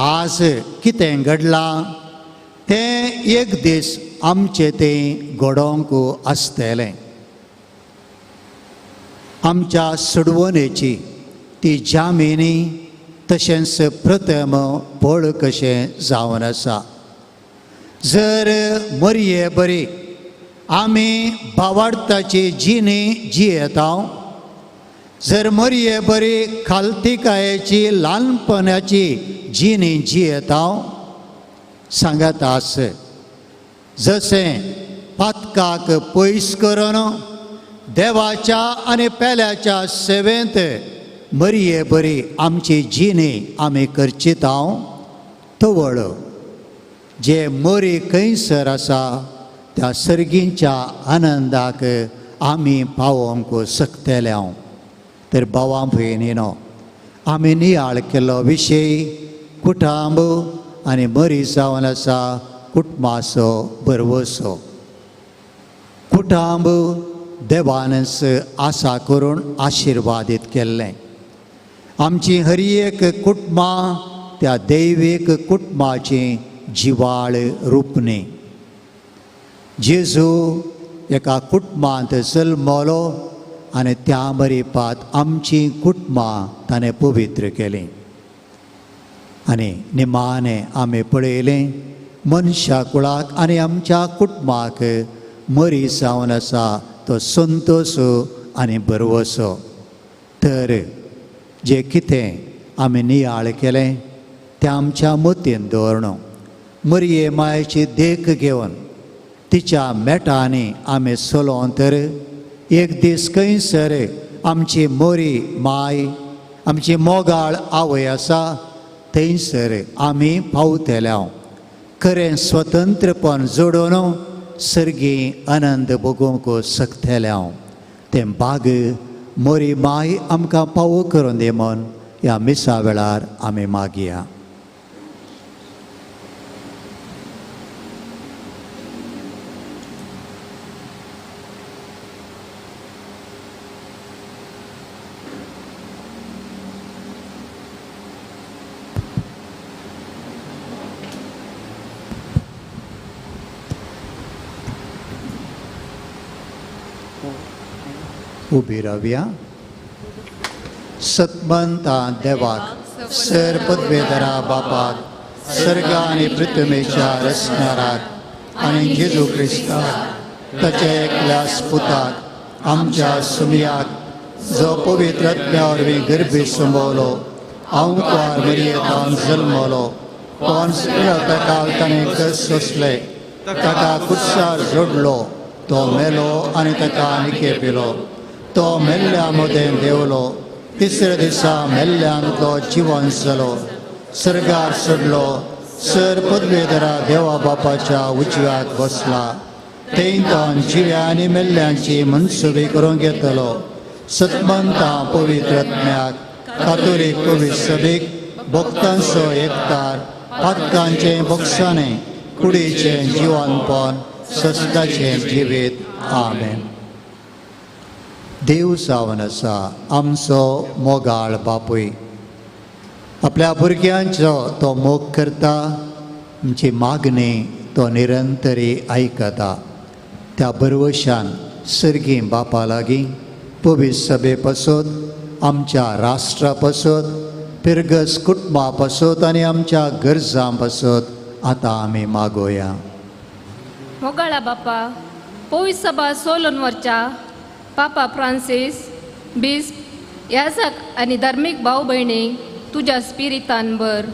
आज कितें घडलां तें एक दीस आमचें तें घडोवंक आसतलें. आमच्या सोडवणेची ती जामिनी तशेंच प्रथम फळ कशें जावन आसा. जर मरये बरी आमी भावार्थाची जिणी जियेता, जर मरये बरी खालतिकायेची ल्हानपणाची जिणी जियेता, सांगत आस जशें पातकाक पयस करून देवाच्या आनी पेल्याच्या सेवेंत मरये बरी आमची जिणी आमी करचिता, तवळ जे मरी खंयसर आसा त्या सर्गींच्या आनंदाक आमी पावोवंक शकतले. हांव तर भावां भयणीनो, आमी नियाळ केल्लो विशय कुटुंब आनी मरी जावन आसा कुटुंबाचो भरवसो. कुटुंब देवानच आसा करून आशिर्वादीत केल्लें. आमची हर एक कुटुंबां त्या दैवीक कुटुंबाची जिवाळ रूपणी. जेजू एका कुटुंबांत जल्मलो आनी त्या मरिपात आमची कुटुंबां ताणें पवित्र केलीं. आनी निमाणें आमी पळयलें मनशा कुळाक आनी आमच्या कुटुंबाक मरी जावन आसा तो संतोश आनी भरवसो. तर जें कितें आमी नियाळ केलें तें आमच्या मतीन दवरणू. मरये मायेची देख घेवन तिच्या मेटांनी आमी चलोन तर एक दीस खंयसर आमची मोरी माय आमची मोगाळ आवय आसा थंयसर आमी पावतले. खरें स्वतंत्रपण जोडून सर्गी आनंद भोगोवंक शकतले. तें बाग मोरी माय आमकां पावो करून दी म्हूण ह्या मिसा वेळार आमी मागया. उबी रावया. सतमंता देवाक, सर पदवेधरा बापाक, सर्ग आनी पृथ्वीच्या रचणाराक आनी जेजू क्रिस्ताक ताच्या एकल्या पुताक आमच्या सुमयाक जो पवित्र आत्म्या वरवीं गर्भी संभवलो, आंवकार मरियेतान जल्मलो, पोन्स पिलाता ताणें कस सोंसले, ताका कुर्सार जोडलो, तो मेलो आनी ताका निके पिलो, तो मेल्ल्या मदें देंवलो, तिसऱ्या दिसा मेल्ल्यान तो जिवन जालो, सर्गार सोडलो, सर पदवेधरा देवा बापाच्या उजव्याक बसला, थंय तो जिव्या आनी मेल्ल्यांची मनसुबी करूंक येतलो. सतमंता पवित्र आत्म्याक, कातोलीक पवित्र सभेक, भक्तांचो एकतार, पातकांचें बक्षाणें, कुडीचें जिवनपण, सस्ताचें जिवीत. आमेन. देव जावन आसा आमचो मोगाळ बापूय, आपल्या भुरग्यांचो तो मोग करता, आमची मागणी तो निरंतरी आयकता. त्या भरवशान सर्गी बापा लागीं पवित्र सभे पासत, आमच्या राष्ट्रा पासत, पिरगस कुटुंबा पासत आनी आमच्या गरजां पासत आतां आमी मागोया. मोगाळा बापा, पवित्र सभा सोलून वरच्या पापा फ्रांसीस बिस्प याजक आनी धार्मीक भाव भयणींक तुज्या स्पिरितान भर,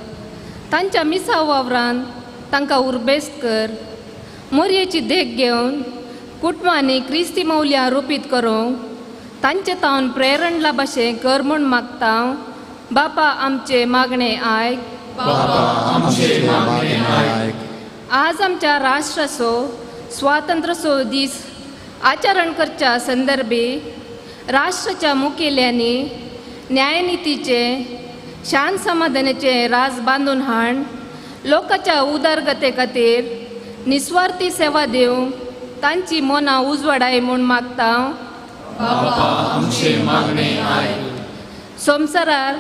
तांच्या मिसा वावरान तांकां उर्बेस्त कर, मोरयेची देख घेवन कुटुंबांनी क्रिस्ती मौल्यां रोपीत करूंक तांचे तावन प्रेरण लाभाशें कर म्हूण मागता. बापा आमचे मागणे आयक. आज आमच्या राष्ट्राचो स्वातंत्र्याचो दीस आचरण करच्या संदर्भी राष्ट्राच्या मुखेल्यांनी न्यायनितीचे शांत समाधानाचे राज बांदून हाण लोकांच्या उदरगते खातीर निस्वार्थी सेवा दिवंक तांची मनां उजवाडाय म्हूण मागता. संवसारार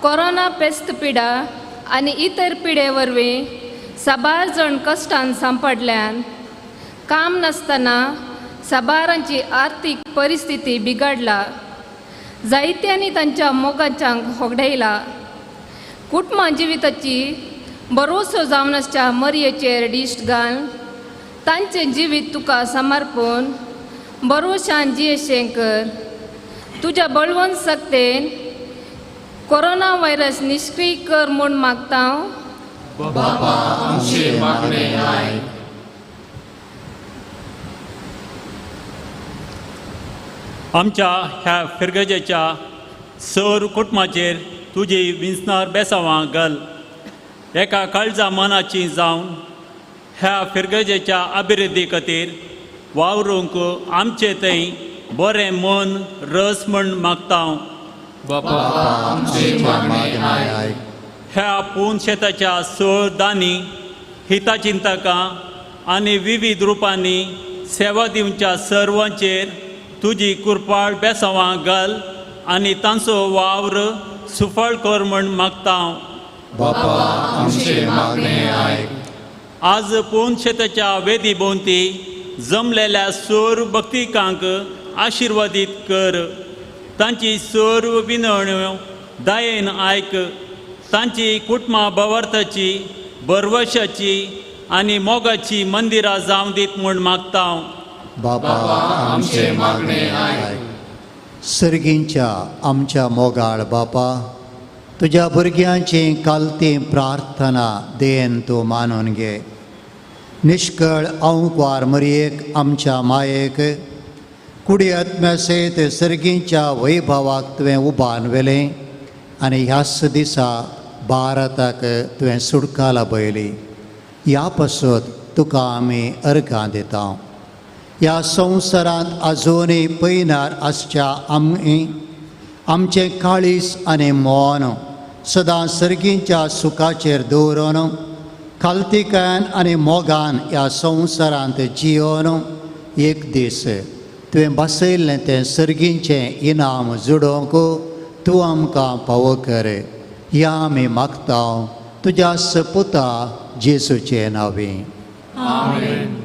कोरोना पेस्त पिडा आनी इतर पिडे वरवीं साबार जण कश्टान सांपडल्यान काम नासतना साबारांची आर्थीक परिस्थिती बिगडला, जायत्यांनी तांच्या मोगाच्यांक होगडायला. कुटुंबा जिविताची भरोसो जावन आसच्या मरयेचेर दिश्ट घाल तांचें जिवीत तुका समर्पून भरोशान जियेशें कर. तुज्या बळवंत सक्तेन कोरोना व्हायरस निश्क्रीय कर म्हूण मागता. आमच्या ह्या फिरगजेच्या सर कुटुंबाचेर तुजी विंचणार बेसांवां घाल, एका काळजा मनाची जावन ह्या फिरगजेच्या अभिवृद्धी खातीर वावरूंक आमचे थंय बरें मन रस म्हण मागता. ह्या पून शेताच्या सळ दानी हिताचिंतकां आनी विविध रुपांनी सेवा दिवच्या सर्वांचेर तुजी कुरपाळ बेसांवां घाल आनी तांचो वावर सुफळ कर म्हण मागता. आज पून शेताच्या वेदी भोंवती जमलेल्या सर्व भक्तिकांक आशिर्वादीत कर, तांची सर्व विनवण्यो दयेन आयक, तांची कुटुंबा भवार्थाची भरवशाची आनी मोगाची मंदिरां जावं दीत म्हूण मागता. बाबा आमचे मागणे आयक. सर्गींच्या आमच्या मोगाळ बापा, तुज्या भुरग्यांची कालती प्रार्थना देन तूं मानून घे. निष्कळ अंकवार मरयेक आमच्या मायेक कुडी आत्म्या सयत सर्गींच्या वैभवाक तुवें उबान व्हेलें आनी ह्याच दिसा भारताक तुवें सुटका लाभयली. ह्या पासत तुका आमी अर्घां दिता. ह्या संवसारांत आजुनूय पयनार आसच्या आमी आमचें काळीज आनी मन सदां सर्गींच्या सुखाचेर दवरून खालतीकायन आनी मोगान ह्या संवसारांत जियोन एक दीस तुवें बसयल्लें तें सर्गींचें इनाम जुडोवंक तूं आमकां पावो कर. ह्या आमी मागता तुज्या सपुता जेजूचे नांवी. आमेन.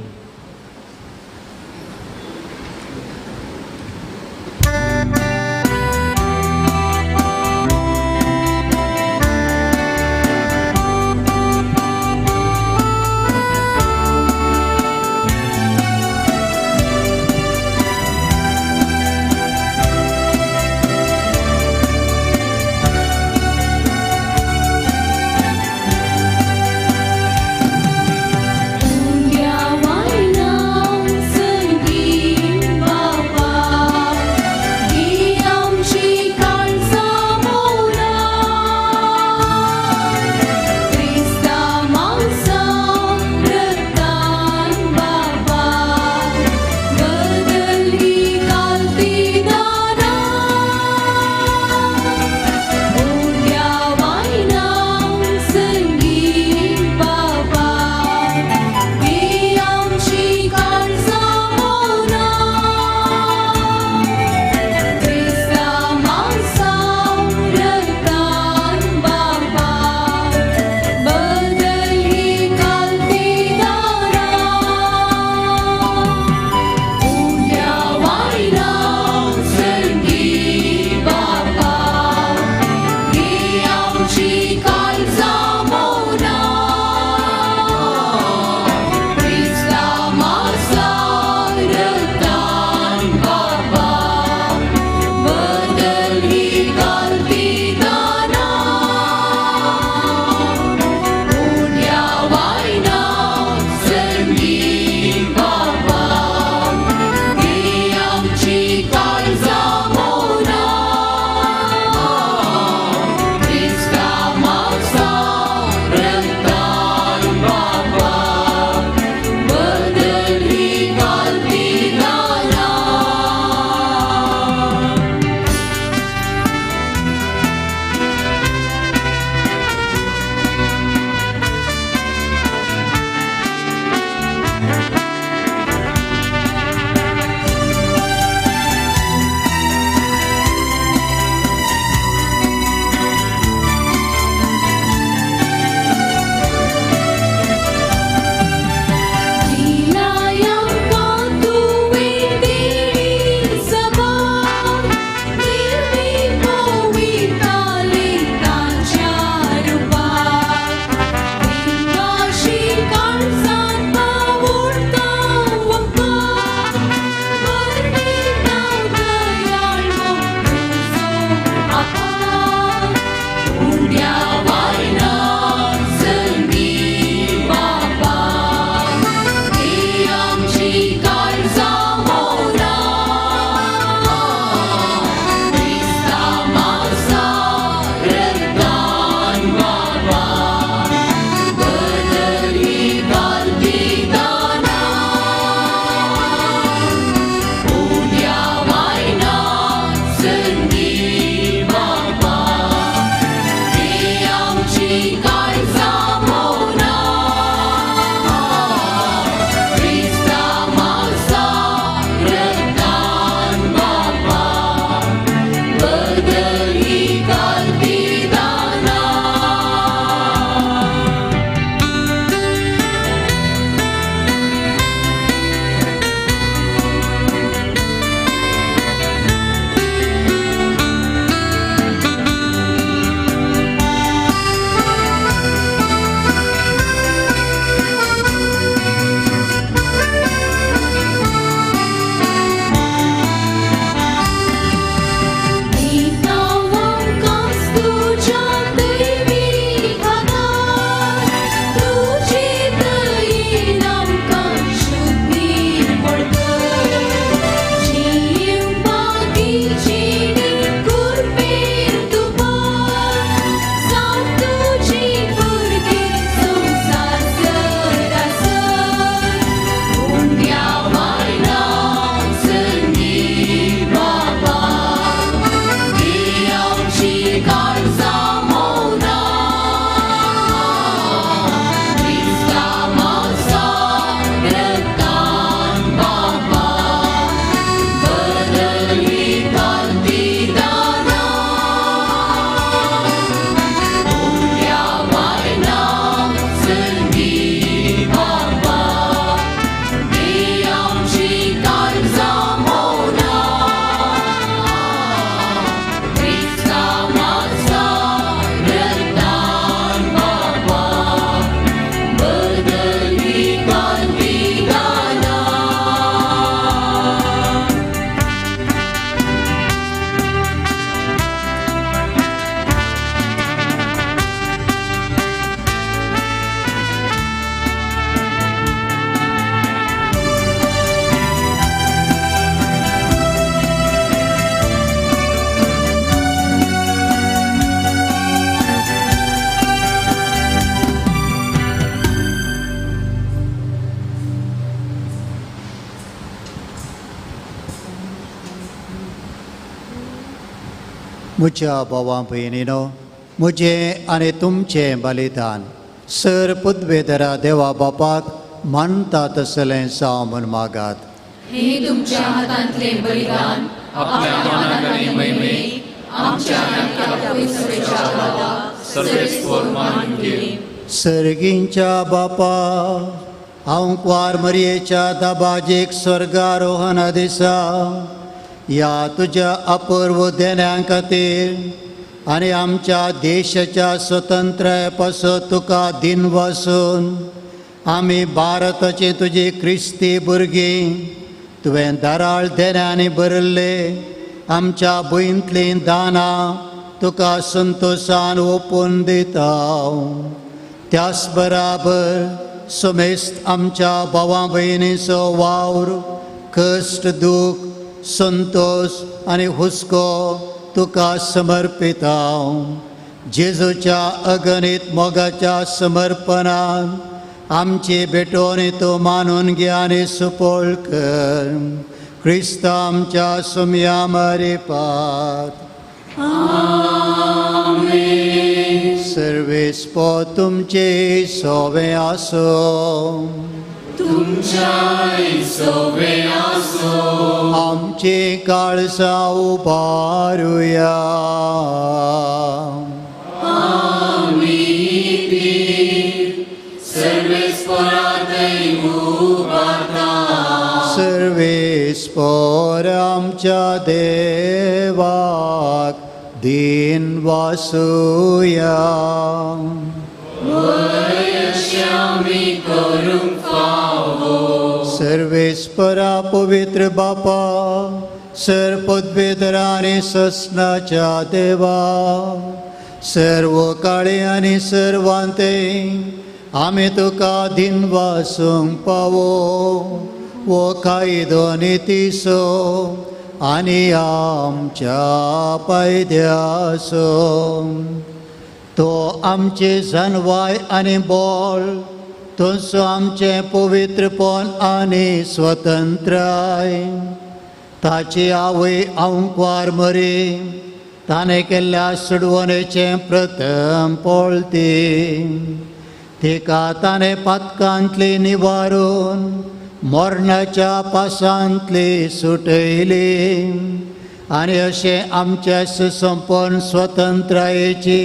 म्हज्या भावा भयणीनो, म्हजें आनी तुमचें बलिदान सर पदवेधरा देवा बापाक मानता तसलें जावं म्हूण मागात. हे तुमच्या हातांतले बलिदान आपल्या मानाक आनी महिमेक आमच्या सर्वेस्पोर मानून घे. सर्गींच्या बापा, हांव कुवार मरयेच्या दबाजीक स्वर्गारोहणा दिसा ह्या तुज्या अपूर्व देण्यां खातीर आनी आमच्या देशाच्या स्वतंत्राये पासत तुका दिनवासून आमी भारताची तुजी क्रिस्ती भुरगीं तुवें दराळ देण्यांनी भरिल्ले आमच्या भुंयंतलीं दानां तुका संतोशान ओपून दिता. त्याच बराबर समेस्त आमच्या भावा भयणीचो वावर, कश्ट, दूख, संतोश आनी हुस्को तुका समर्पिता. जेजूच्या अगणीत मोगाच्या समर्पणान आमची भेटवणी तूं मानून घे आनी सुपोळ कर. क्रिस्त आमच्या सुमया मरिपात. सर्वेस्पो तुमचे सोवे आसो. तुमच्याय सोवे आसो. आमची काळसां उबारुया. आमी ती सर्वेस्पोरातय उबारता. सर्वेस्पोर आमच्या देवाक दीन वासुया. आमी करूंक फावो. सर्वेस्परा पवित्र बापा, सर पदवेधरा आनी ससनाच्या देवा, सर्व काळे आनी सर्वांते आमी तुका दिनवासूंक पावो वो कायदो नितीसो आनी आमच्या पायद्यासो. तो आमचे जनवाय आनी बोळ, तसो आमचें पवित्रपण आनी स्वतंत्राय. ताची आवय आंकवार मरी ताणें केल्ल्या सुडवणेचें प्रथम पळती. तिका ताणें पातकांतली निवारून मरणाच्या पासांतली सुटयली आनी अशें आमच्या सुसंपन्न स्वतंत्रायेची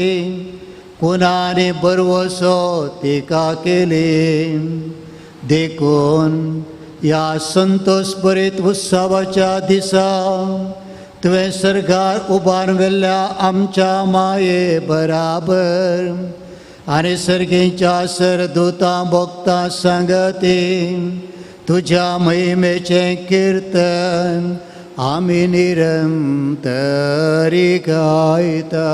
कुना आनी बरवसो तिका केली. देखून ह्या संतोष भरीत उत्सवाच्या दिसा तुवें सर्गार उबार व्हेल्ल्या आमच्या माये बराबर आनी सर्गीच्या सरदूतां भोगतां सांगती तुज्या महिमेचें किर्तन आमी निरंतरी गायता.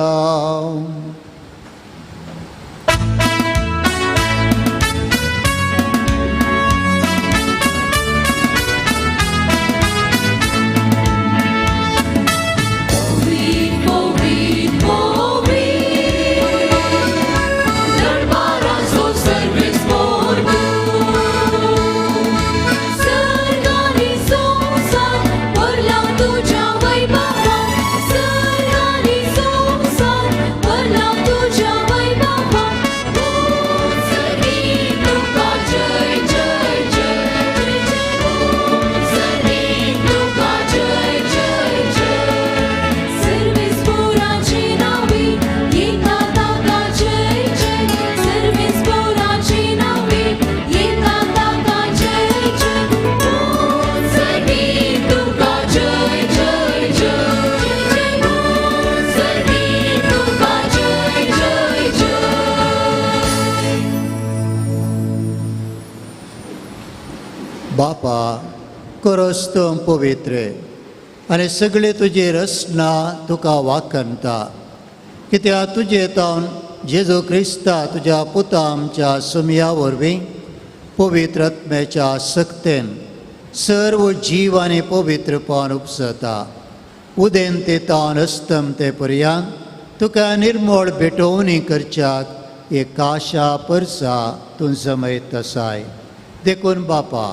बापा, करस तूं पवित्र आनी सगळे तुजी रचना तुका वाखणता. कित्याक तुजे तावन जेजू क्रिस्ता तुज्या पुता आमच्या सुमया वरवीं पवित्र आत्म्याच्या सक्तेन सर्व जीव आनी पवित्रपण उपसता. उदेंते तावन अस्तमते पर्यंत तुका निर्मळ भेटोवणी करच्याक एक आशा परसा तूं जमयत आसाय. देखून बापा,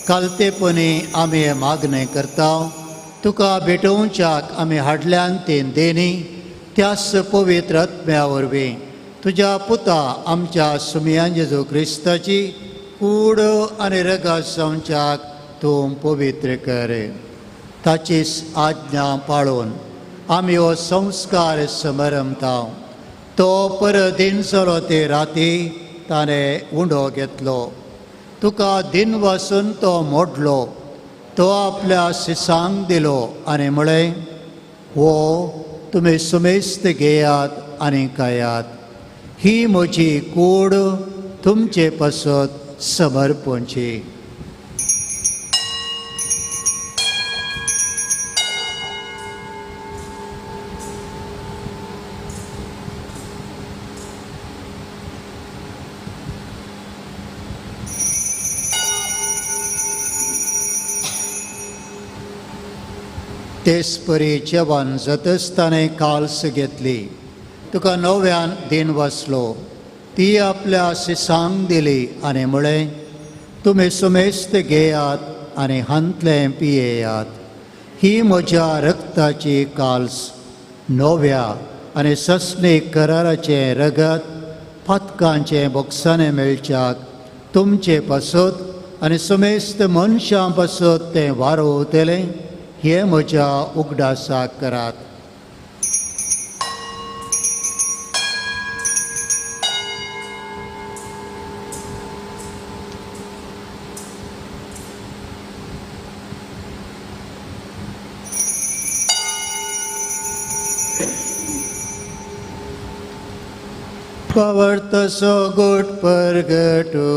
कालतेपणी आमी हें मागणें करता, तुका भेटोवच्याक आमी हाडल्यान तें देणी त्याच पवित्र आत्म्या वरवीं तुज्या पुता आमच्या सुमयान जेजू क्रिस्ताची कूड आनी रगत जावच्याक तूं पवित्र कर. ताची आज्ञा पाळून आमी हो संस्कार समरमता. तो परत दिन जालो ते राती ताणें उंडो घेतलो, तुका दिन वासून तो मोडलो, तो आपल्या शिसांक दिलो आनी म्हळें, हो तुमी सुमेस्त घेयात आनी खायात, ही म्हजी कूड तुमचे पासत समर्पणची. तेच परी जेवण जातच ताणें काल्स घेतली, तुका नव्यान दिन वाचलो, ती आपल्या शिसांक दिली आनी म्हळें, तुमी सुमेस्त घेयात आनी हांतलें पियेयात, ही म्हज्या रक्ताची काल्स, नव्या आनी सस्नीक कराराचें रगत पातकांचें बोगसाणें मेळच्याक तुमचे पासत आनी सुमेस्त मनशां पासत तें वारोवतलें, हे म्हज्या उगडासाक करात. पवर्तसो गोट परगटोया.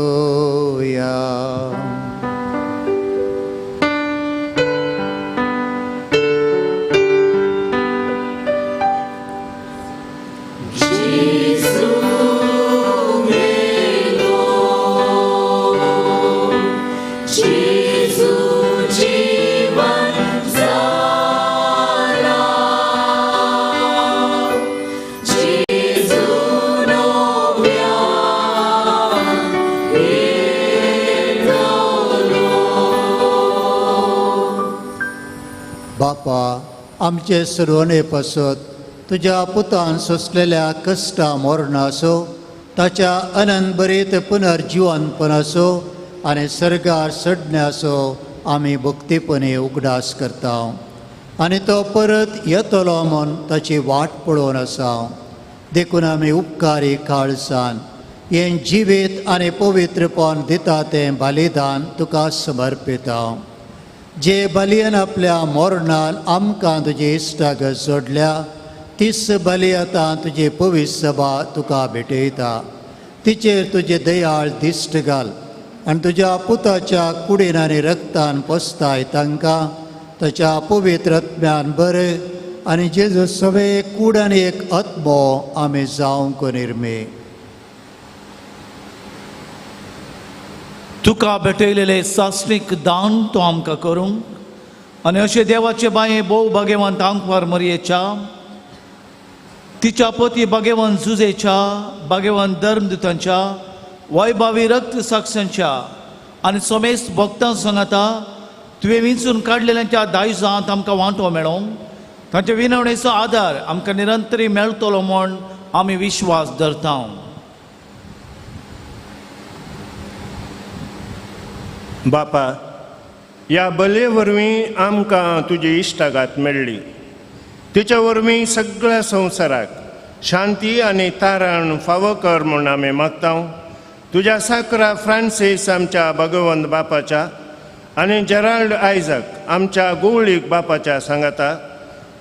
बापा, आमचे सुरवणे पासत तुज्या पुतान सोंसलेल्या कश्टा मरणाचो, ताच्या अनंतभरीत पुनर्जिवनपणाचो आनी सर्गार सडण्याचो आमी भक्तीपणी उगडास करता आनी तो परत येतलो म्हूण ताची वाट पळोवन आसा. देखून आमी उपकारी काळजान हें जिवीत आनी पवित्रपण दिता तें बलिदान तुका समर्पिता. जे बलयन आपल्या मरणान आमकां तुजी इश्टागत जोडल्या, तीच बली आतां तुजी पवित्र सभा तुका भेटयता. तिचेर तुजे दयाळ दिश्ट घाल आनी तुज्या पुताच्या कुडीन आनी रक्तान पोसताय तांकां ताच्या पवित्र आत्म्यान बरें आनी जेजू सगळे कूड आनी एक आत्मो आमी जावंक निर्मे. तुका भेटयलेले सासणीक दान तो आमकां करूंक आनी अशें देवाचे बाये भोव भाग्यवंत आंकवार मरयेच्या, तिच्या पती भाग्यवंत जुजेच्या, भाग्यवंत धर्मदुतांच्या, वैभावी रक्त साक्षांच्या आनी समेस्त भक्तां सांगाता तुवें विंचून काडलेल्यांच्या दायजांत आमकां वांटो मेळोंक तांच्या विनवणेचो आदार आमकां निरंतरी मेळटलो म्हूण आमी विश्वास धरता. बापा, ह्या बले वरवीं आमकां तुजी इश्टागात मेळ्ळी, तिच्या वरवीं सगळ्या संवसाराक शांती आनी तारण फावो कर म्हूण आमी मागता. तुज्या साकरा फ्रांसीस आमच्या भगवंत बापाच्या आनी जेराल्ड आयजक आमच्या गोवळीक बापाच्या सांगाता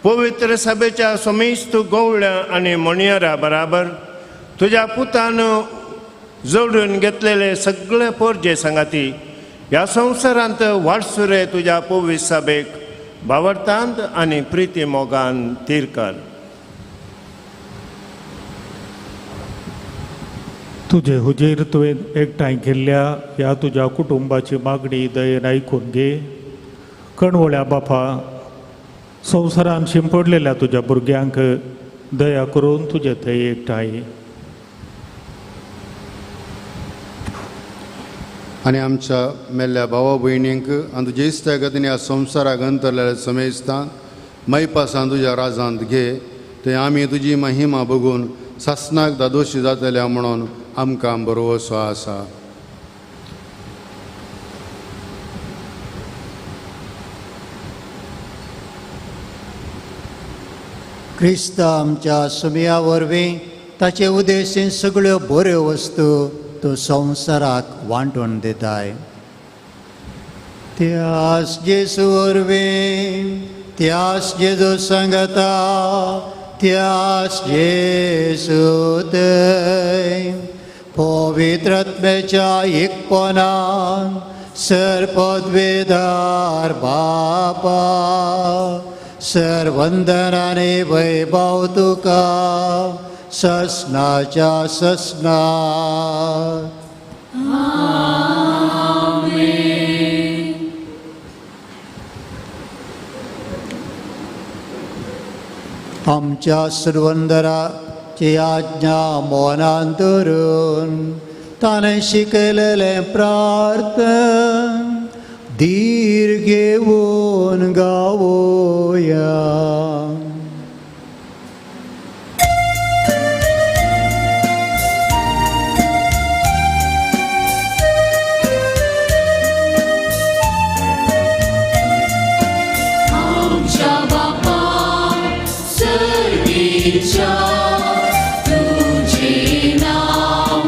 पवित्र सभेच्या समेस्त गोवळ्या आनी मणयरा बराबर तुज्या पुतान जोडून घेतलेले सगळे पोरजे सांगाती ह्या संवसारांत वाटसुरे तुज्या पवित्र सभेक भावार्थांत आनी प्रिती मोगान थीर कर. तुजे हुजीर तुवें एकठांय केल्ल्या ह्या तुज्या कुटुंबाची मागणी दयेन आयकून घे. कणवळ्या बापा, संवसारान शिंपडलेल्या तुज्या भुरग्यांक दया करून तुजे थंय एकठांय आनी आमच्या मेल्ल्या भावा भयणींक आनी तुज्या इश्टागतीन ह्या संवसाराक अंतरलेल्या समेस्तांक मैपासान तुज्या राजांत घे. थंय आमी तुजी महिमा बघून सासनाक दादोशी जातल्या म्हणून आमकां भरवसो आसा. क्रिस्त आमच्या सुमया वरवीं ताचे उद्देशीन सगळ्यो बऱ्यो वस्तू तूं संवसाराक वांटून दिताय. त्यास जेजू वरवीं, त्यास जेजू सांगता, त्यास जेजू थंय पवित्र आत्म्याच्या एकपणान सर पदवेदार बापा सर वंदनाने वैभव तुका ससनाच्या ससना. आमच्या सुरवंदराची आज्ञा मनान धरून ताणें शिकयलेलें प्रार्थन धीर घेवन गावोया. आमच्या बापा सर्गीच्या तुझे नाव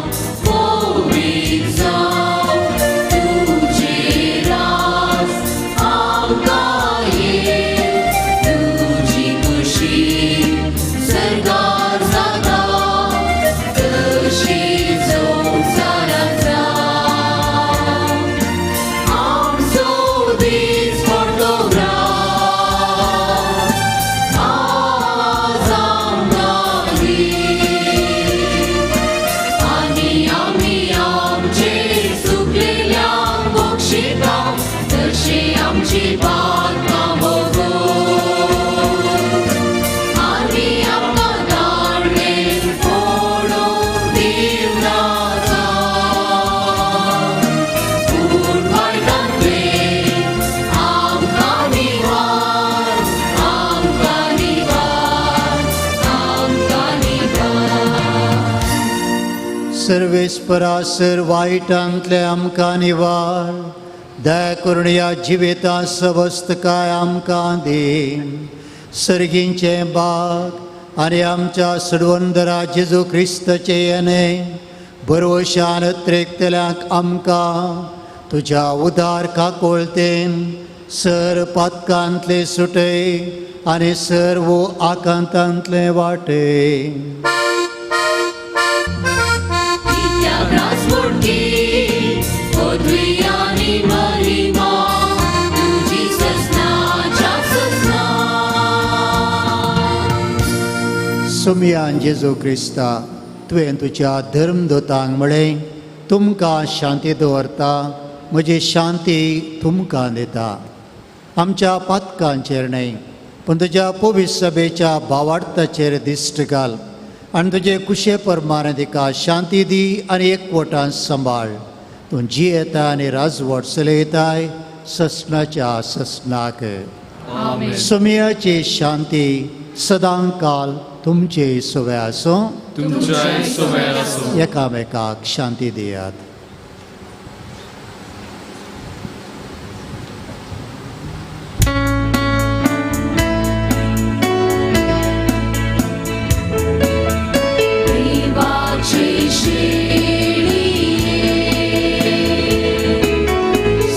पवित्र जावं, तुझे राज आमकां ये, तुजी खुशी सर्गार जाता तशी संवसारांत जावं. आमचो दीस पडतो ग्रास आज आमकां दी, आनी आमी आमचे चुकलेल्यांक बक्षिता तशी आमची पातकां भोगो, आनी आमकां ताळमेळ पडूंक दिवं नाका, पूण वायटांतलें आमकां निवार, आमकां निवार, आमकां निवार. सर्वेस्परा सर वायटांतले आमकां निवार, दया करून ह्या जिवितांत सवस्तकाय आमकां दी. सर्गींचें बाग आनी आमच्या सडवंदरा जेजू क्रिस्ताचें येणें भरवशान त्रेकतल्यांक आमकां तुज्या उदार काकोळतेन सर पातकांतले सुटय आनी सर्व आकांतांतले वाटे. कित्याक राजवटी पदवी आनी महिमा तुजी ससनाच्या ससना. सुमयान जेजू क्रिस्ता तुवें तुज्या धर्मदूतांक म्हळें, तुमकां शांती दवरता, म्हजी शांती तुमकां दिता. आमच्या पातकांचेर न्हय पूण तुज्या पवित्र सभेच्या भावार्थाचेर दिश्ट घाल आनी तुजे कुशे प्रमाणे तिका शांती दी आनी एकवटान सांबाळ. तूं जियेता आनी राजवट चलयताय ससनाच्या ससनाक. सुमयाची शांती सदांकाल तुमचे सुवे आसूं. तुमच्याय सुवेर आसूं. एकामेकाक शांती दियात. देवाची शिळी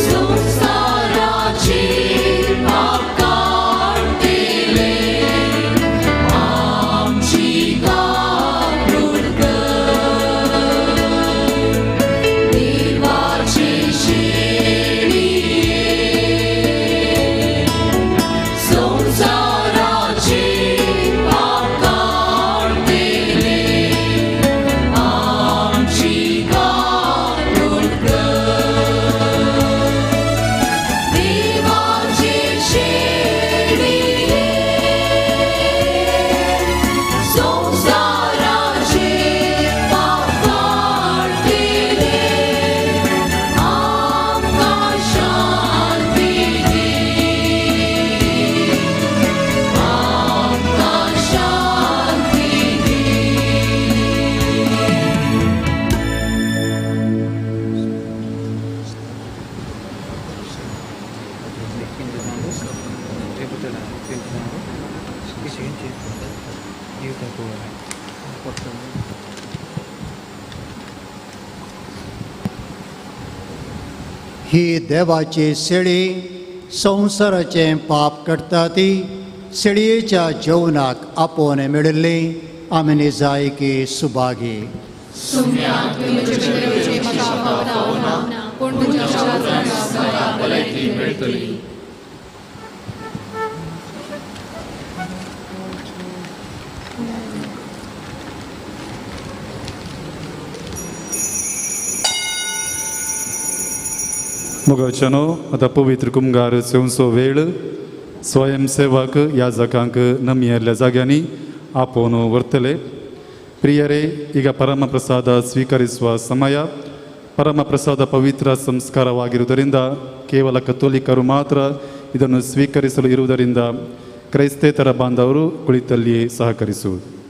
संवसाराची पाप काडटले, आमची काकूट कर. ही देवाची शेळी संवसाराचें पाप करता ती शेळयेच्या जेवणाक आपोवन मेळिल्ली आमी निजायकी सुभागी. मोगाच्यानो आतां पवित्र कुमगार सेवचो वेळ स्वयंसेवक याजकांक नमियल्ल्या जाग्यांनी आपोवन व्हरतले. प्रियरे, ಈಗ ಪರಮಪ್ರಸಾದ ಸ್ವೀಕರಿಸುವ ಸಮಯ. ಪರಮಪ್ರಸಾದ ಪವಿತ್ರ ಸಂಸ್ಕಾರವಾಗಿರುವುದರಿಂದ ಕೇವಲ ಕಥೋಲಿಕರು ಮಾತ್ರ ಇದನ್ನು ಸ್ವೀಕರಿಸಲು ಇರುವುದರಿಂದ ಕ್ರೈಸ್ತೇತರ ಬಾಂಧವರು ಕುಳಿತಲ್ಲಿಯೇ ಸಹಕರಿಸುವುದು.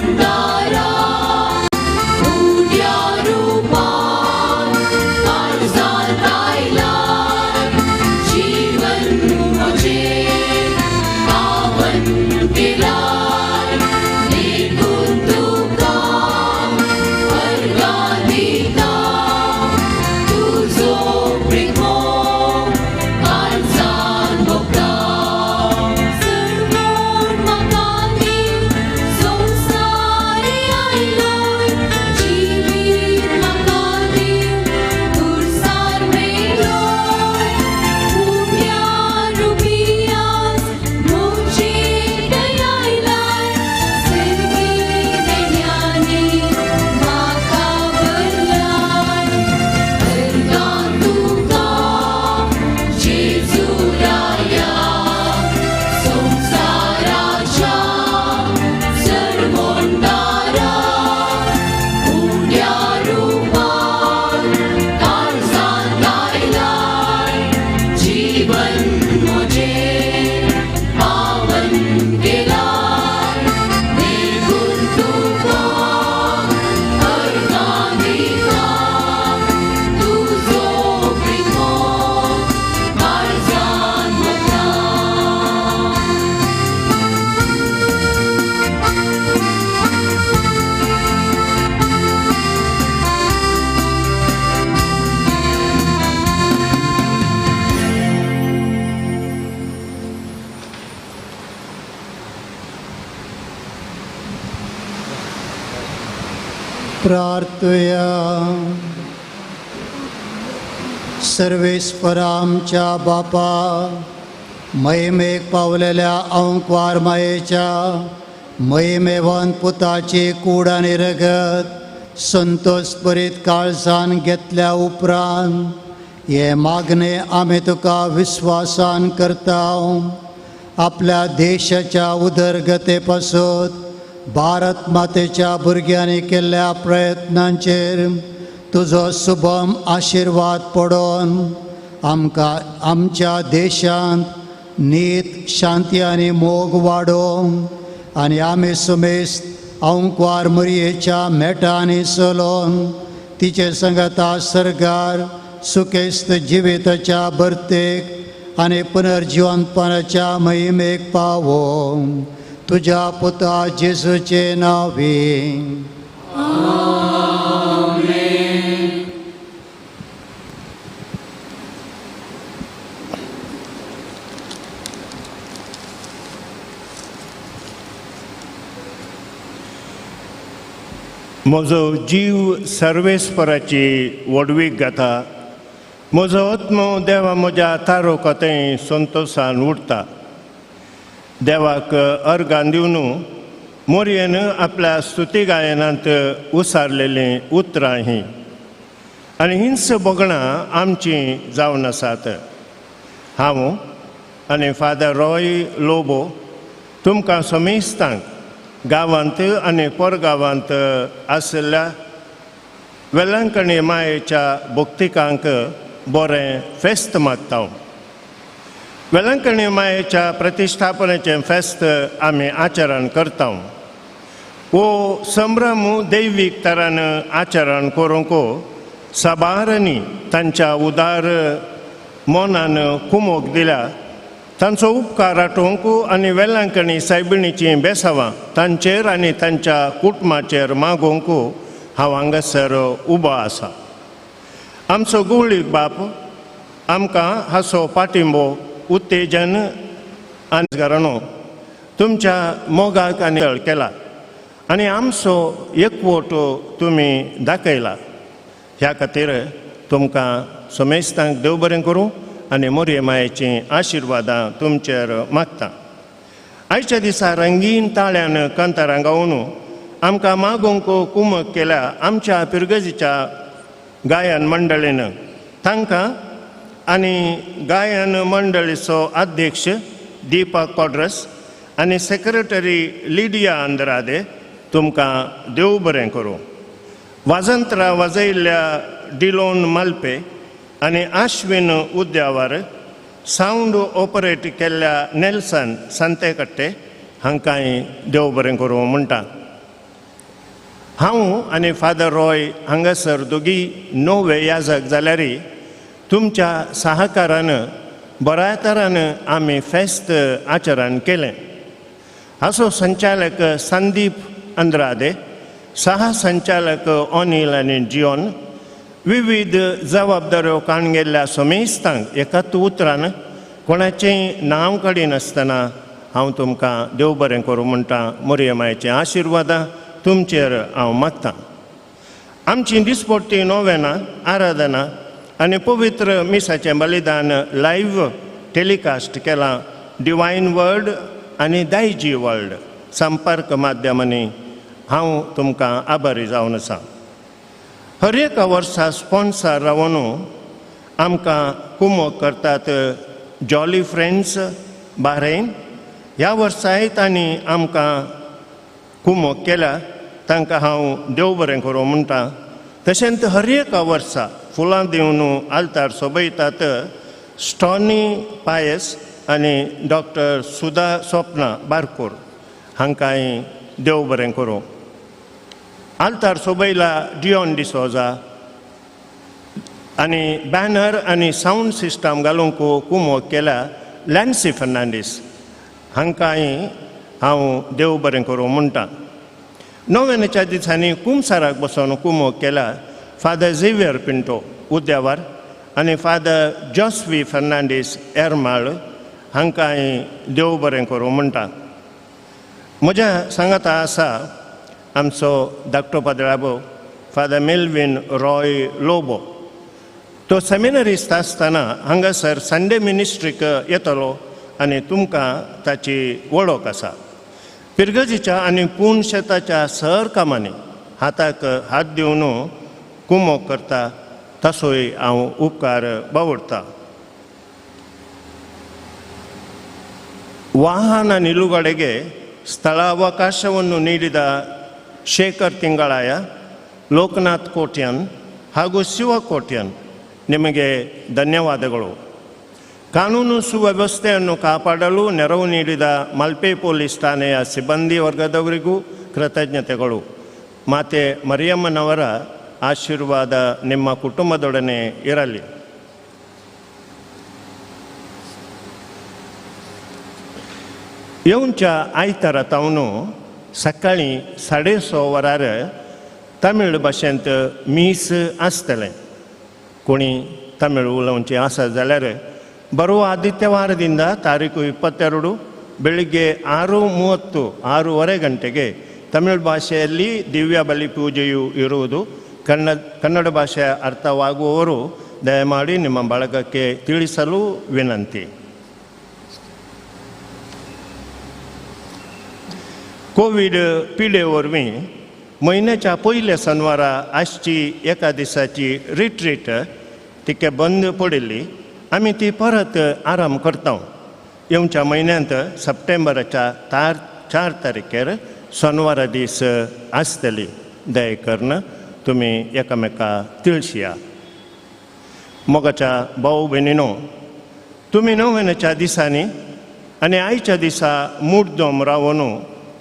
सरमोंडारा उड्या रुपान काळजांत आयलाय जीवन म्हजें पावन केलाय देखून तुका अर्गां दिता तुजो प्रिमो काळजान भोगता सरमोण म्हाका दी संवसारी आयलोय जिवीत म्हाका दी खुर्सार मेलोय उड्या रुपियास म्हजे दयायलाय सर्गी देण्यांनी म्हाका भरलाय अर्गां तुका जेजू राया संवसाराच्या सरमोंडारा उड्या रुपान काळजांत आयलाय जीवन म्हजें पावन केलाय देखून तुका अर्गां दिता तुजो प्रिमो काळजान भोगता. प्रार्थया. सर्वेस्परा आमच्या बापा, महिमेक पावलेल्या अंकवार मायेच्या महिमेवन पुताची कूड आनी रगत संतोषभरीत काळजान घेतल्या उपरांत हे मागणे आमी तुका विस्वासान करता. आपल्या देशाच्या उदरगते पासत भारत मातेच्या भुरग्यांनी केल्ल्या प्रयत्नांचेर तुजो शुभम आशिर्वाद पडोन आमकां आमच्या देशांत नीत, शांती आनी मोग वाडोवंक आनी आमी सुमेस्त अंकवार मुरयेच्या मेटांनी चलोवन तिचे संगता सर्गार सुकेस्त जिविताच्या भरतेक आनी पुनर्जिवंतपणाच्या महिमेक पावोवंक तुज्या पुता जेजूचे नांवे. म्हजो जीव सर्वेस्पराची व्हडवीक गाता, म्हजो आत्मो देवा म्हज्या तारो कथें संतोशान उरता. देवाक अर्गां दिवन मोरयेन आपल्या स्तुती गायनांत उसारलेलीं उतरां हीं आनी हींच भोगणां आमचीं जावन आसात. हांव आनी फादर रॉय लोबो तुमकां समेस्तांक गांवांत आनी परगांवांत आशिल्ल्या वेलंकणी मायेच्या भक्तिकांक बरें फेस्त मागता. वेलंकणी मायेच्या प्रतिश्ठापनेचें फेस्त आमी आचरण करता. हो संभ्रम दैवीक तरान आचरण करूंक साबारांनी तांच्या उदार मनान कुमोक दिल्या. तांचो उपकार आठोवंक आनी वेलंकणी सायबिणीचीं बेसावां तांचेर आनी तांच्या कुटुंबाचेर मागोवंक हांव हांगासर उबो आसा. आमचो गुवळीक बाप आमकां हाचो पाठिंबो, उत्तेजन आनी घराणो तुमच्या मोगाक आनी केला आनी आमचो एकवट तुमी दाखयला. ह्या खातीर तुमकां समेस्तांक देव बरें करूं आनी मोरये मायेचीं आशिर्वादां तुमचेर मागता. आयच्या दिसा रंगीन ताळ्यान कांतारां गावन आमकां मागोवंक कुमक केल्या आमच्या पिरगजीच्या गायन मंडळीन तांकां आनी गायन मंडळीचो अध्यक्ष दीपक कॉड्रस आनी सेक्रेटरी लिडिया अंद्रादे तुमकां देव बरें करूं. वाजंत्रां वाजयल्ल्या डिलोन मालपे आनी आश्विन उद्यावर, सावंड ऑपरेट केल्ल्या नेल्सन सांतेकट्टे हांकांय देव बरें करूं म्हणटा. हांव आनी फादर रॉय हांगासर दोगी नवे याजक जाल्यार तुमच्या सहकारान बऱ्या तरान आमी फेस्त आचरण केलें. हाचो संचालक संदीप अंद्रादे, सह संचालक अनिल आनी जियोन, विविध जबाबदाऱ्यो काण गेल्ल्या समेस्तांक एकाच उतरान कोणाचें नांव काडिनासतना हांव तुमकां देव बरें करूं म्हणटा. मरियमायचे आशिर्वादां तुमचेर हांव मागतां. आमची दिसपट्टी नोवेनां, आराधना आनी पवित्र मिसाचें बलिदान लायव्ह टेलिकास्ट केलां डिवायन वर्ड आनी दायजी वर्ल्ड संपर्क माध्यमांनी. हांव तुमकां आभारी जावन आसा. हर एका वर्सा स्पॉन्सर रावन आमकां कुमक करतात जॉली फ्रेंड्स बारेन. ह्या वर्साय तांणी आमकां कुमक केल्या, तांकां हांव देव बरें करूं म्हणटा. तशेंच हर एका वर्सा फुलां दिवन आल्तार सोबयतात स्टॉनी पायस आनी डॉक्टर सुधा स्वप्ना बारकोर हांकांय देव बरें करूं. आल्तार सोबयला डियोन डिसोजा आनी बॅनर आनी सावंड सिस्टम घालूंक कुमोक केल्या लॅन्सी फर्नांडीस हांकांय हांव देव बरें करूं म्हणटा. नोवेनाच्या दिसांनी कुमसाराक बसोन कुमोक केला फादर झेवियर पिंटो उद्यावर आनी फादर जॉस्वी फर्नांडीस एरमाळ हांकांय देव बरें करूं म्हणटा. म्हज्या सांगाता आसा आमचो धाकटो पाद्राबो फादर मेल्विन रॉय लोबो. तो सेमिनरिस्ट आसतना हांगासर संडे मिनिस्ट्रीक येतलो आनी तुमकां ताची वळख आसा. पिरगजीच्या आनी पूण शेताच्या सर कामांनी हाताक हात दिवन कुमोक करता, तसोय हांव उपकार बावडटा. ವಾಹನ ನಿಲುಗಡೆಗೆ ಸ್ಥಳಾವಕಾಶವನ್ನು ನೀಡಿದ ಶೇಖರ್ ತಿಂಗಳಾಯ, ಲೋಕನಾಥ್ ಕೋಟ್ಯನ್ ಹಾಗೂ ಶಿವ ಕೋಟ್ಯನ್ ನಿಮಗೆ ಧನ್ಯವಾದಗಳು. ಕಾನೂನು ಸುವ್ಯವಸ್ಥೆಯನ್ನು ಕಾಪಾಡಲು ನೆರವು ನೀಡಿದ ಮಲ್ಪೆ ಪೊಲೀಸ್ ಠಾಣೆಯ ಸಿಬ್ಬಂದಿ ವರ್ಗದವರಿಗೂ ಕೃತಜ್ಞತೆಗಳು. ಮಾತೆ ಮರಿಯಮ್ಮನವರ ಆಶೀರ್ವಾದ ನಿಮ್ಮ ಕುಟುಂಬದೊಡನೆ ಇರಲಿ. येवच्या आयतारा तावन सकाळीं 6:30 वरार तमिळ भाशेंत मीस आसतलें. कोणी तमिळ उलोवचें आसत जाल्यार ಬರುವ ಆದಿತ್ಯವಾರದಿಂದ ತಾರೀಕು 22 ಬೆಳಿಗ್ಗೆ 6:30 6:30 ಗಂಟೆಗೆ ತಮಿಳು ಭಾಷೆಯಲ್ಲಿ ದಿವ್ಯ ಬಲಿ ಪೂಜೆಯು ಇರುವುದು. ಕನ್ನಡ ಭಾಷೆ ಅರ್ಥವಾಗುವವರು ದಯಮಾಡಿ ನಿಮ್ಮ ಬಳಗಕ್ಕೆ ತಿಳಿಸಲು ವಿನಂತಿ. कोवीड पिडे वरवीं म्हयन्याच्या पयल्या सनवारा आसची एका दिसाची रिट्रीट तिका बंद पडिल्ली. आमी ती परत आराम करता. येवच्या म्हयन्यांत सप्टेंबराच्या 4 तारखेर सोनवारा दीस आसतली. दया करून तुमी एकामेका तिळशिया. मोगाच्या भाव भयणीनो, तुमी नव्याच्या दिसांनी आनी आयच्या दिसा मुड्डोम रावन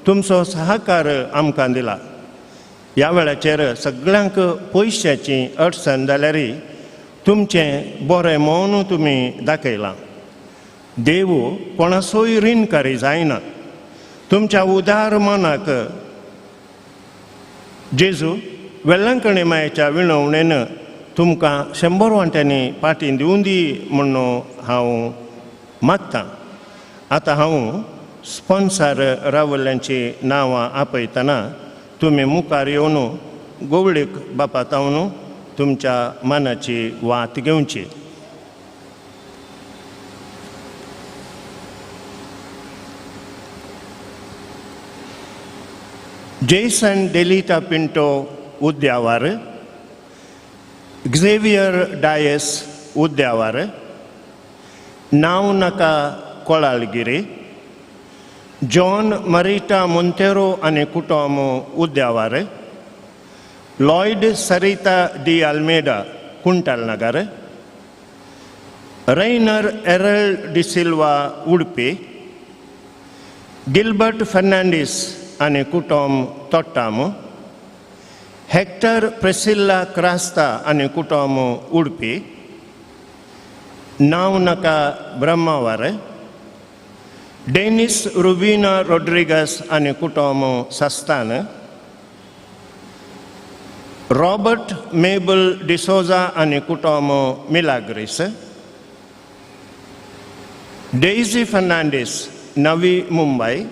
तुमचो सहकार आमकां दिला. ह्या वेळाचेर सगळ्यांक पयशाची अडचण जाल्यार तुमचें बरें मौन तुमी दाखयलां. देव कोणाचोय रिणकारी जायना. तुमच्या उदार मनाक जेजू वेल्लांकणी मायेच्या विणवणेन तुमकां 100 वांट्यांनी पाटी दिवन दी म्हूण हांव मागतां. आतां हांव स्पॉन्सर रावल्ल्यांची नांवां आपयतना तुमी मुखार येवन गोवळीक बापा तावन तुमच्या मनाची वात घेवची. Jason Delita Pinto Udyavar, Xavier Dias Udyavar, Navnaka Kolalgiri, John Marita Monteiro आनी कुटुंब Udyavar, Lloyd Sarita de Almeida Kuntalnagar, Rainer Errol D'Silva Udupi, Gilbert Fernandes आनी कुटुंब तोट्टाम, हेक्टर प्रेसिल्ला क्रास्ता आनी कुटुंब उडपी, नांव नाका ब्रह्मावर, डेनिस रुबीना रोड्रिगस आनी कुटुंब सस्तान, रॉबर्ट मेबल डिसोजा आनी कुटुंब Milagres, Daisy Fernandes Navi Mumbai,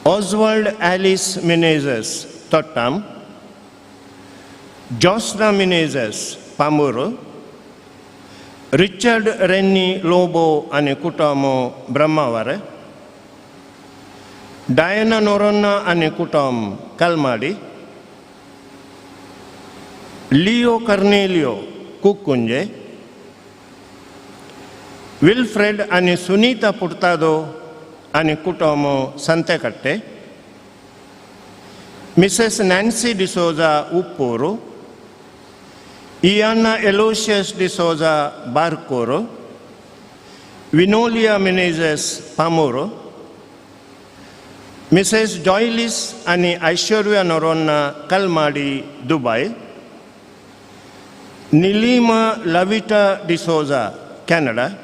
Oswald Alice Menezes Thottam, Josna Menezes Pambur, Richard Renny Lobo आनी कुटुंब ब्रह्मावर, डायना नोरोन्ना आनी कुटुंब कलमाडी, लियो कर्नेलियो कुकुंजे, विल्फ्रेड आनी सुनीता पुर्तादो आनी कुटुंब Santhekatte, Mrs Nancy D'Souza Uppur, Iana Aloysius D'Souza Barkur, Vinolia Menezes Pamur, Mrs Joylis आनी Aishwarya Noronha Kalmadi Dubai, Nilima Lavita D'Souza Canada,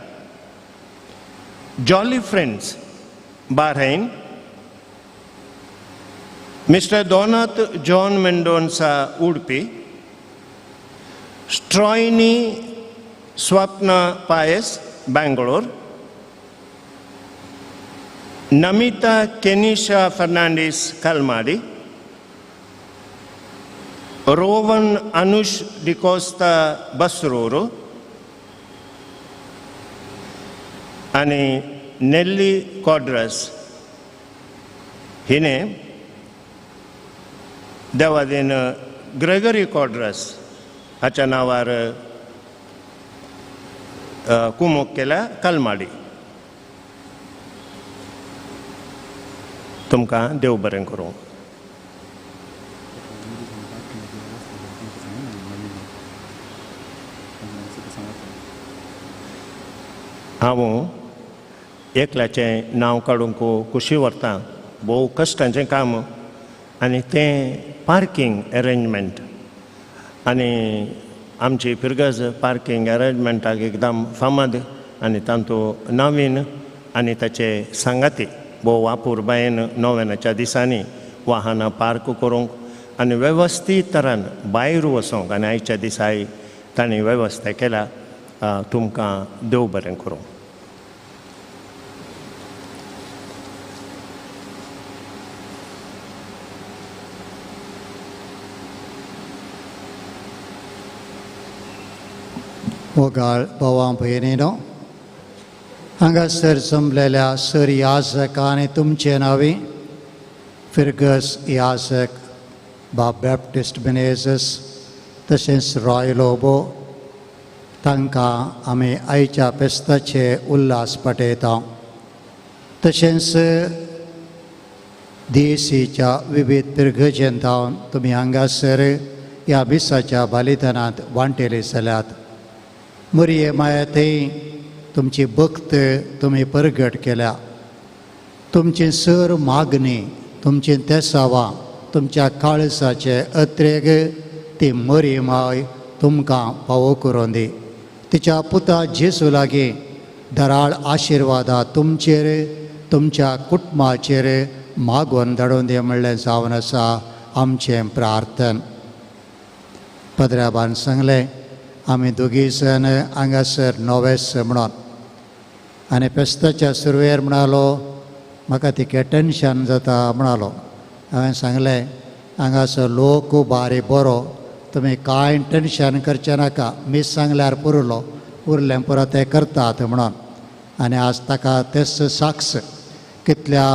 Jolly Friends Bahrain, Mister Donath John Mendonca Udupi, Stroini Swapna Payas Bangalore, Namita Kenisha Fernandes Kalmadi, Rowan Anush D'Costa Basrur आनी नेल्ली कॉड्रस हिणे Devadin Gregory कॉड्रस हाच्या नांवार कुमोक केल्या कलमाडी. तुमकां देव बरें करूं. हांव एकल्याचें नांव काडूंक खुशी व्हरता, भोव कश्टांचें काम आनी तें पार्कींग एरेंजमेंट, आनी आमची फिरगज पार्कींग एरेंजमेंटाक एकदम फामाद आनी तातूंत नवीन आनी ताचे सांगाती भोव वापुरबायेन नोवेनाच्या दिसांनी वाहनां पार्क करूंक आनी वेवस्थीत तरान भायर वचोंक आनी आयच्या दिसाय तांणी वेवस्था केल्या. तुमकां देव बरें करूं. मोगाळ भावां भयणीनो, हांगासर जमलेल्या सर याजक आनी तुमचे नांवी फिरगस याजक बाब बॅप्टिस्ट बेनेजस तशेंच रॉय लोबो तांकां आमी आयच्या फेस्ताचे उल्हास पाठयता. तशेंच देशीच्या विविध पिरगजेंतावन तुमी हांगासर ह्या मिसाच्या बलिदानांत वांटेले जाल्यात. मुरये माया थंय तुमची भक्त तुमी परगट केल्या. तुमची सर मागणी, तुमची तेसावां, तुमच्या काळजाचे अत्रेग ती मरी माय तुमकां पावो करून दी. तिच्या पुता जेजू लागीं दराळ आशिर्वादा तुमचेर, तुमच्या कुटुंबाचेर मागून धाडून दी म्हणलें जावन आसा आमचें प्रार्थन. पदराबान सांगलें आमी दोगी जाण हांगासर नोवेस म्हणून, आनी फेस्ताच्या सुरवेर म्हणालो म्हाका तिके टेंशन जाता म्हणालो. हांवें सांगलें हांगासर लोक बारी बरो, तुमी कांय टेंशन करचें नाका, मीस सांगल्यार पुरलो, उरलें पुरो ते करतात म्हणून. आनी आज ताका तेच साक्ष कितल्या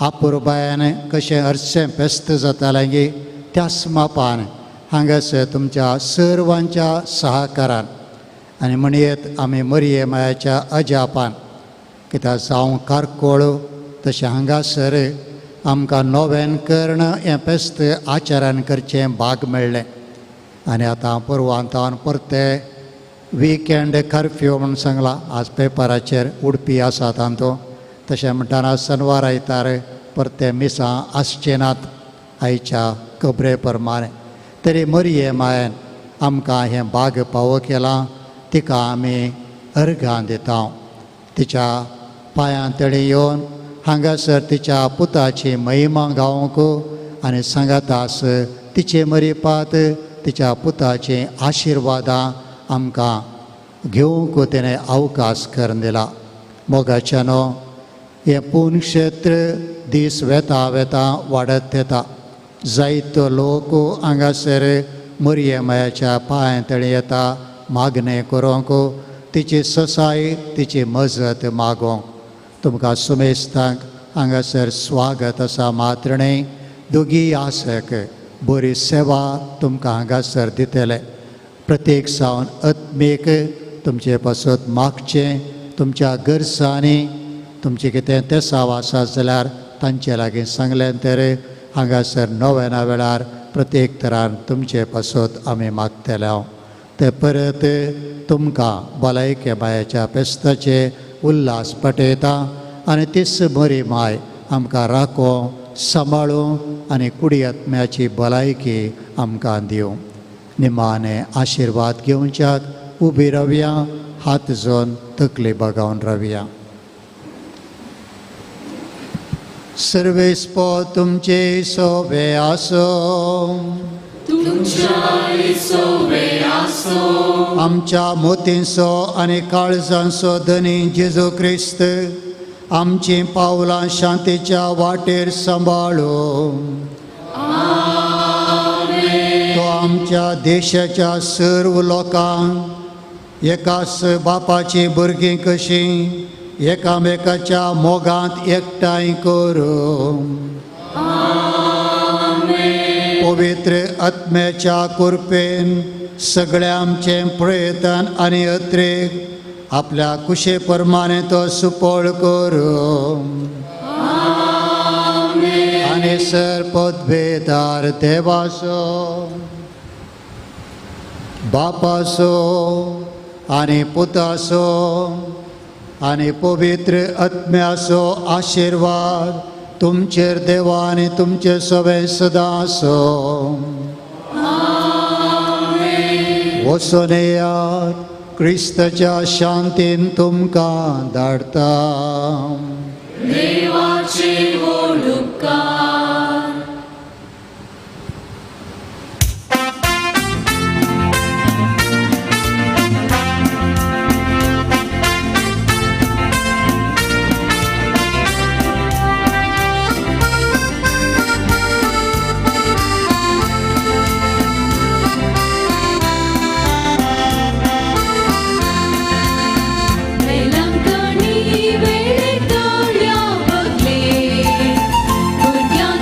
आपुरबायान कशें हरशें फेस्त जातालें गी त्याच मापान हांगासर तुमच्या सर्वांच्या सहकारान आनी म्हणयेत आमी मरये मायाच्या अजापान कित्याक जावं कारकोळ तशें हांगासर आमकां नोवेन कर्ण हें फेस्त आचरण करचें भाग मेळ्ळें. आनी आतां परवांतान परते विकेंड कर्फ्यू म्हूण सांगलां आज पेपराचेर उडपी आसा तांतूं. तशें म्हणटना शनवार आयतार परते मिसां आसचे नात आयच्या खबरे प्रमाणे तरी मरये मायन आमकां हें भाग पावो केलां तिका आमी अर्घां दिता. तिच्या पांयां तळी येवन हांगासर तिच्या पुताची महिमा गावंक आनी सांगातास तिचे मरिपात तिच्या पुताची आशिर्वादां आमकां घेवंक तिणें अवकाश करून दिला. मोगाच्यानो हें पुणक्षेत्र दीस वेता वेता वाडत येता. जायतो लोक हांगासर मरये मायाच्या पांयां तळी येता मागणें करूंक तिची ससाय तिची मजत मागोवंक. तुमकां सुमेस्तांक हांगासर स्वागत आसा. मात्र न्हय दोगी आसक बरी सेवा तुमकां हांगासर दितले. प्रत्येक सावन आत्मीक तुमचे पासत मागचें तुमच्या गरजांनी तुमचें कितें तेसाव आसा जाल्यार तांचे लागीं सांगलें तर हांगासर नव्याना वेळार प्रत्येक तरान तुमचे पासत आमी मागतले. हांव ते परत तुमकां भलायके मायाच्या फेस्ताचे उल्हास पटयता आनी तीच बरी माय आमकां राखों सांबाळूं आनी कुडी आत्म्याची भलायकी आमकां दिवं. निमाणे आशिर्वाद घेवच्याक उबी रावया, हात जोन तकली बगावन रावया. सर्वेस्पो तुमचे सोबे आसो आमच्या मोतींचो आनी काळजांचो धनी जेजू क्रिस्त आमचीं पावलां शांतीच्या वाटेर सांबाळूं. तो आमच्या देशाच्या सर्व लोकांक एकाच बापाचीं भुरगीं कशीं एकामेकाच्या मोगांत एकठांय करूं. पवित्र आत्म्याच्या कृपेन सगळ्या आमचें प्रयत्न आनी अत्रेक आपल्या कुशे प्रमाणे तो सुपळ करूं. आनी सर पदवेदार देवाचो बापाचो आनी पुताचो आनी पवित्र आत्म्याचो आशिर्वाद तुमचेर देवा आनी तुमचे सवे सदां आसूं. वचून येयात क्रिस्ताच्या शांतीन तुमकां धाडटा. देवाचे व्हड उपकार. वेलंकणी वेळे तळ्या बगले भुरग्यांची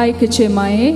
लायकीचे माये,